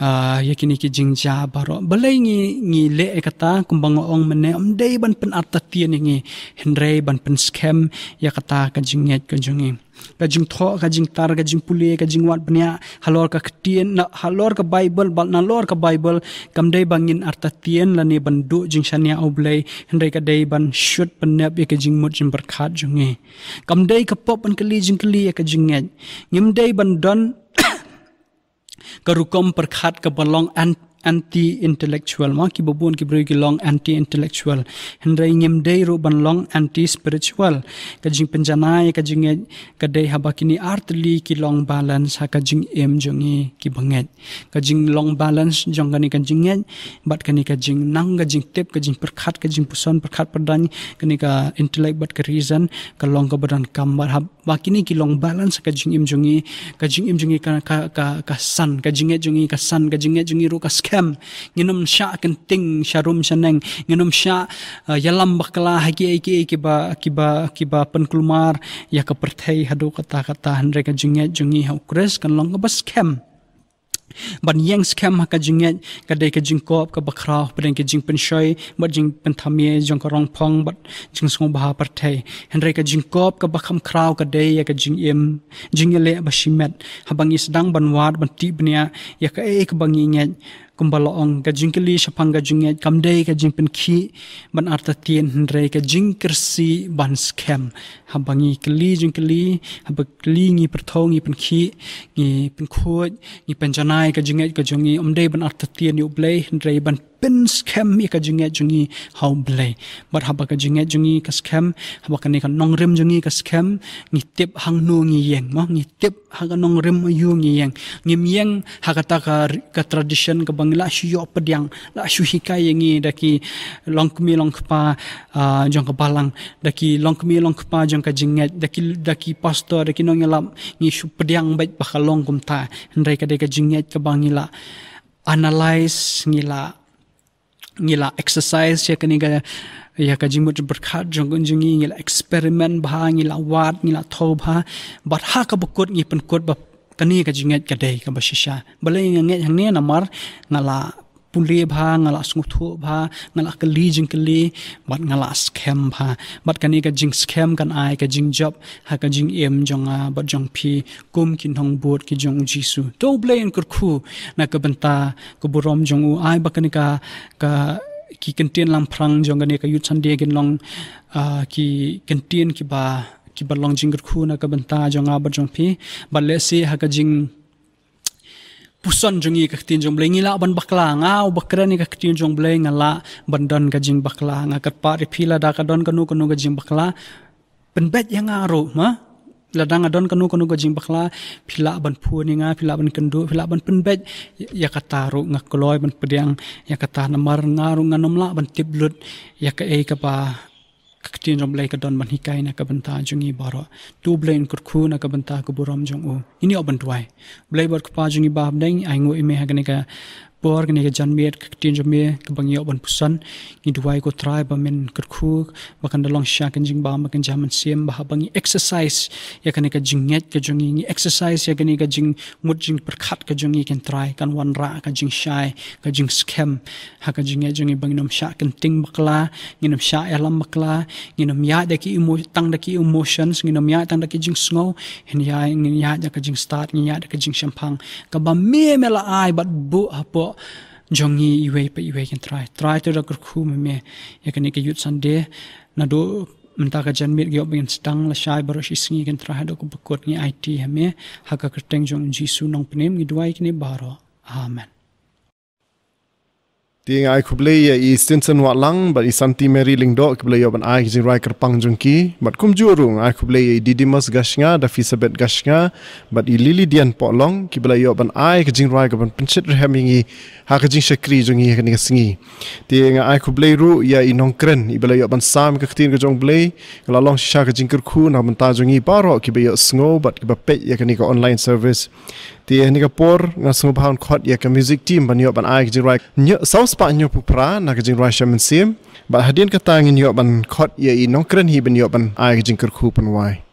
ah, ïa kine ki jingjia baroh. Balei ngi, ngi leh ïa kata, kumba nga ong mynne, ym dei ban pynartatien ïa ngi, hynrei ban pynskhem ïa kata ka jingngeit ka jong ngi. Ka jingthoh, ka jingtar, ka jingpule, ka jingwad bniah halor ka ktien, na, halor ka Baibl, bad nalor ka Baibl, kam dei ba ngin artatien lane ban duh jingshaniah ha U Blei, hynrei ka dei ban shut pynnep ïa ka jingmut jingpyrkhat jong ngi. Kam dei ka pop ban kylli jingkylli ïa ka jingngeit. Ngim dei ban don ka rukom pyrkhat kaba long an-, anti-intellectual, ma, kiba bun ki briew ki long anti-intellectual. Hynrei ngim dei ruh ban long anti-spiritual. Ka jingpynjanai ïa ka jingngeit ka dei haba kine artylli ki long balance ha ka jingim jong ngi kiba ngeit. Ka jinglong balance jong kane ka jingngeit bad kane ka jingnang, ka jingtip, ka jingpyrkhat, ka jingpuson, pyrkhat pyrdain, kane ka intellect bad ka reason, ka long kaba donkam bad hab- ba kine ki long balance ka jingim jong ngi, ka jingim jong ngi ka, ka, ka, ka san, ka jingngeit jong ngi ka san, ka jingngeit jong ngi ruh ka skhem. Ngin ym shah kynting sharum shaneng, ngin ym shah, uh, ïalam bakla ha kiei kiei kiba, kiba, kiba pynkulmar ïa ka pyrthei haduh katta katta, hynrei ka jingngeit jong ngi ha U Khrist kan long kaba skhem. Ban ïeng skhem ha ka jingngeit ka dei ka jingkop kaba khraw hapdeng ka jingpynshoi bad jingpynthame jong ka rongphong bad jingsngewbha pyrthei. Hynrei ka jingkop kaba kham khraw ka dei ïa ka jingim, jingïaleh ba shimet, haba ngi sdang ban wad, ban tih bniah ïa kaei kaba ngi ngeit. Kumba la ong, ka jingkylli shaphang ka jingngeit kam dei ka jingpynkhih ban artatien, hynrei ka jingkyrsih ban skhem. Haba ngi kylli jingkylli, haba kylli ngi pyrthaw, ngi pynkhih, ngi pynkhuid, ngi pynjanai ka jingngeit ka jong ngi, ym dei ban artatien ïa U Blei, hynrei ban pynskhem ïa ka jingngeit jong ngi ha U Blei. Bad haba ka jingngeit jong ngi ka skhem, haba kane ka nongrim jong ngi ka skhem, ngi tip hangno ngi ïeng, mo, ngi tip ha ka nongrim aïu ngi ïeng. Ngim ïeng ha kata ka ri-, ka tradition kaba ngi la shu ïoh pdiang, la shu hikai ïa ngi da ki longkmie longkpa, ah, jong ka balang, da ki longkmie longkpa jong ka jingngeit, da ki, da ki pastor, da ki nongïalap, ngi shu pdiang beit ba ka long kumta. Hynrei ka dei ka jingngeit kaba ngi la analyse, ngi la ngi la exercise ïa kane ka, ïa ka jingmut jingpyrkhat jong, jong ngi, ngi la experiment bha, ngi la wad, ngi la thew bha. Bad ha kaba kut ngi pynkut ba kane ka jingngeit ka dei kaba shisha. Balei nga ngeit hangne? Namar nga la pule bha, nga la sngewthuh bha, nga la kylli jingkylli, bad nga la skhem bha. Bad kane ka jingskhem kan ai ka jingjop ha ka jingim jong nga bad jong phi kum ki nongbud ki jong U Jisu. To U Blei un kyrkhu na ka bynta ka burom jong u, ai ba kane ka, ka, ki kyntien lamphrang jong kane ka Youth Sunday kin long, ah, ki kyntien kiba, kiba long jingkyrkhu na ka bynta jong nga bad jong phi. Bad lehse ha ka jingpuson jong ngi ka ktien jong U Blei, ngi lah ban bakla, nga uba kren ïa ka ktien jong U Blei, nga lah ban don ka jingbakla. Nga kyrpad ïa phi, lada ka don kano kano ka jingbakla, pynbeit ïa nga ruh, ma? Lada nga don kano kano ka jingbakla, phi lah ban phone ïa nga, phi lah ban kynduh, phi lah ban pynbeit ïa kata ruh. Nga kloi ban pdiang ïa kata, namar nga ruh ngan ym lah ban tip lut ïa kaei kaba ka ktien jong U Blei ka don ban hikai na ka bynta jong ngi baroh. To U Blei un kyrkhu na ka bynta ka burom jong u. Ngin ïoh ban duwai. Blei bad Kpa jong ngi ba ha bneng, ai nguh ïa me ha kane ka por, kane ka janmiet, ka ktien jong me kaba ngi ïoh ban puson. Ngi duwai, ko Trai, ba men kyrkhu, ba kan da long shisha ka jingbam, ba kan jam mynsiem, ba haba ngi exercise ïa kane ka jingngeit ka jong ngi, ngi exercise ïa kane ka jingmut jingpyrkhat ka jong ngi, ko Trai, kan wanrah ka jingshai, ka jingskhem ha ka jingngeit jong ngi, ba ngin ym shah kynting bakla, ngin ym shah ïalam bakla, ngin ym ïaid da ki emo-, tang da ki emotions, ngin ym ïaid tang da ki jingsngew, ngin ïaid, ngin ïaid da ka jingstad, ngin ïaid da ka jingshemphang kaba me, me la ai bad buh hapoh jong ngi iwei pa iwei, ko Trai. Trai, to da kyrkhu me, me ïa kane ka Youth Sunday, naduh mynta ka janmiet, ka ïoh ba ngin sdang, lashai baroh shi sngi, ko Trai, haduh kaba kut, ngi aiti ha me, ha ka kyrteng jong U Jisu Nongpynim ngi duwai kine baroh. Amen. Te nga ai khublei ïa i Stinson Wahlang bad i Santi Mary Lyngdoh, kiba la ïoh ban ai ka jingrwai kyrpang jong ki. Bad kumjuh ruh nga ai khublei ïa i Didymus Gashnga, Daphisabeth Gashnga, bad i Lily Dian Pohlong, kiba la ïoh ban ai ka jingrwai kaban pynshitrhem ïa ngi ha ka jingshakri jong ngi ha kane ka sngi. Te nga ai khublei ruh ïa i nongkren, iba la ïoh ban sam ka ktien ka jong U Blei, ka la long shisha ka jingkyrkhu na ka bynta jong ngi baroh kiba ïoh sngew bad kiba peit ïa kane ka online service. Te ha kane ka por nga sngewbha ban khot ïa ka music team ban ïoh ban ai ka jingrwai, hynñiew, saw spah hynñiewphew phra na ka jingrwai Shem Mynsiem. Bad hadien kata ngin ïoh ban khot ïa i nongkren hi ban ïoh ban ai ka jingkyrkhu pynwai.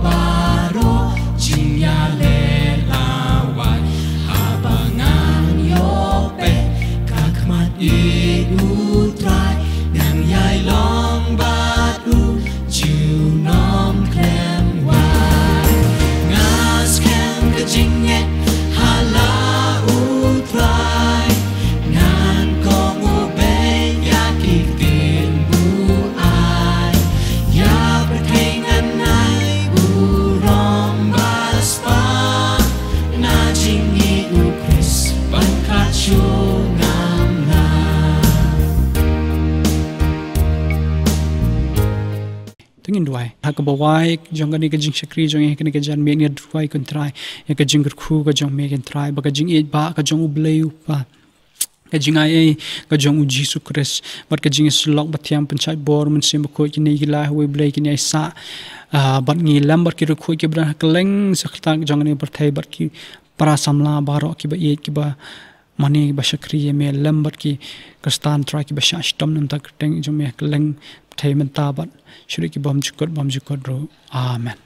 Baroh jingïaleh lawei, haba ngan ïoh peit ka khmat ïeit U Trai, ngan ïai long bad U junom khlem wai. Nga skhem ka jingngeit ha la U Trai, ngan kohnguh beit ïa ki ktien U ai. Ïa pyrthei ngan ai burom ba spah na jingïeit U Khrist ban khlad shuh ngam lah. To ngin duwai. Ha kaba wai jong kane ka jingshakri jong ngi ha kane ka janmiet, ngi duwai ko Trai ïa ka jingkyrkhu ka jong Me ko Trai, bad ka jingïeit ba ka jong U Blei U Kpa, ka jingai ei ka jong U Jisu Khrist, bad ka jingïasyllok bathiang, pynshait bor, Mynsiem Bakhuid, kine ki lai ha uwei U Blei kin ïai sah, ah, bad ngi lem bad ki riewkhuid kiba don ha kylleng sakhiat jong kane ka pyrthei, bad ki para samla baroh kiba ïeit, kiba mane, kiba shakri ïa Me, lem bad ki Khristan Trai kiba shah shitom na ka bynta ka kyrteng jong Me ha kylleng pyrthei mynta bad sha ki bymjukut bymjukut ruh. Amen.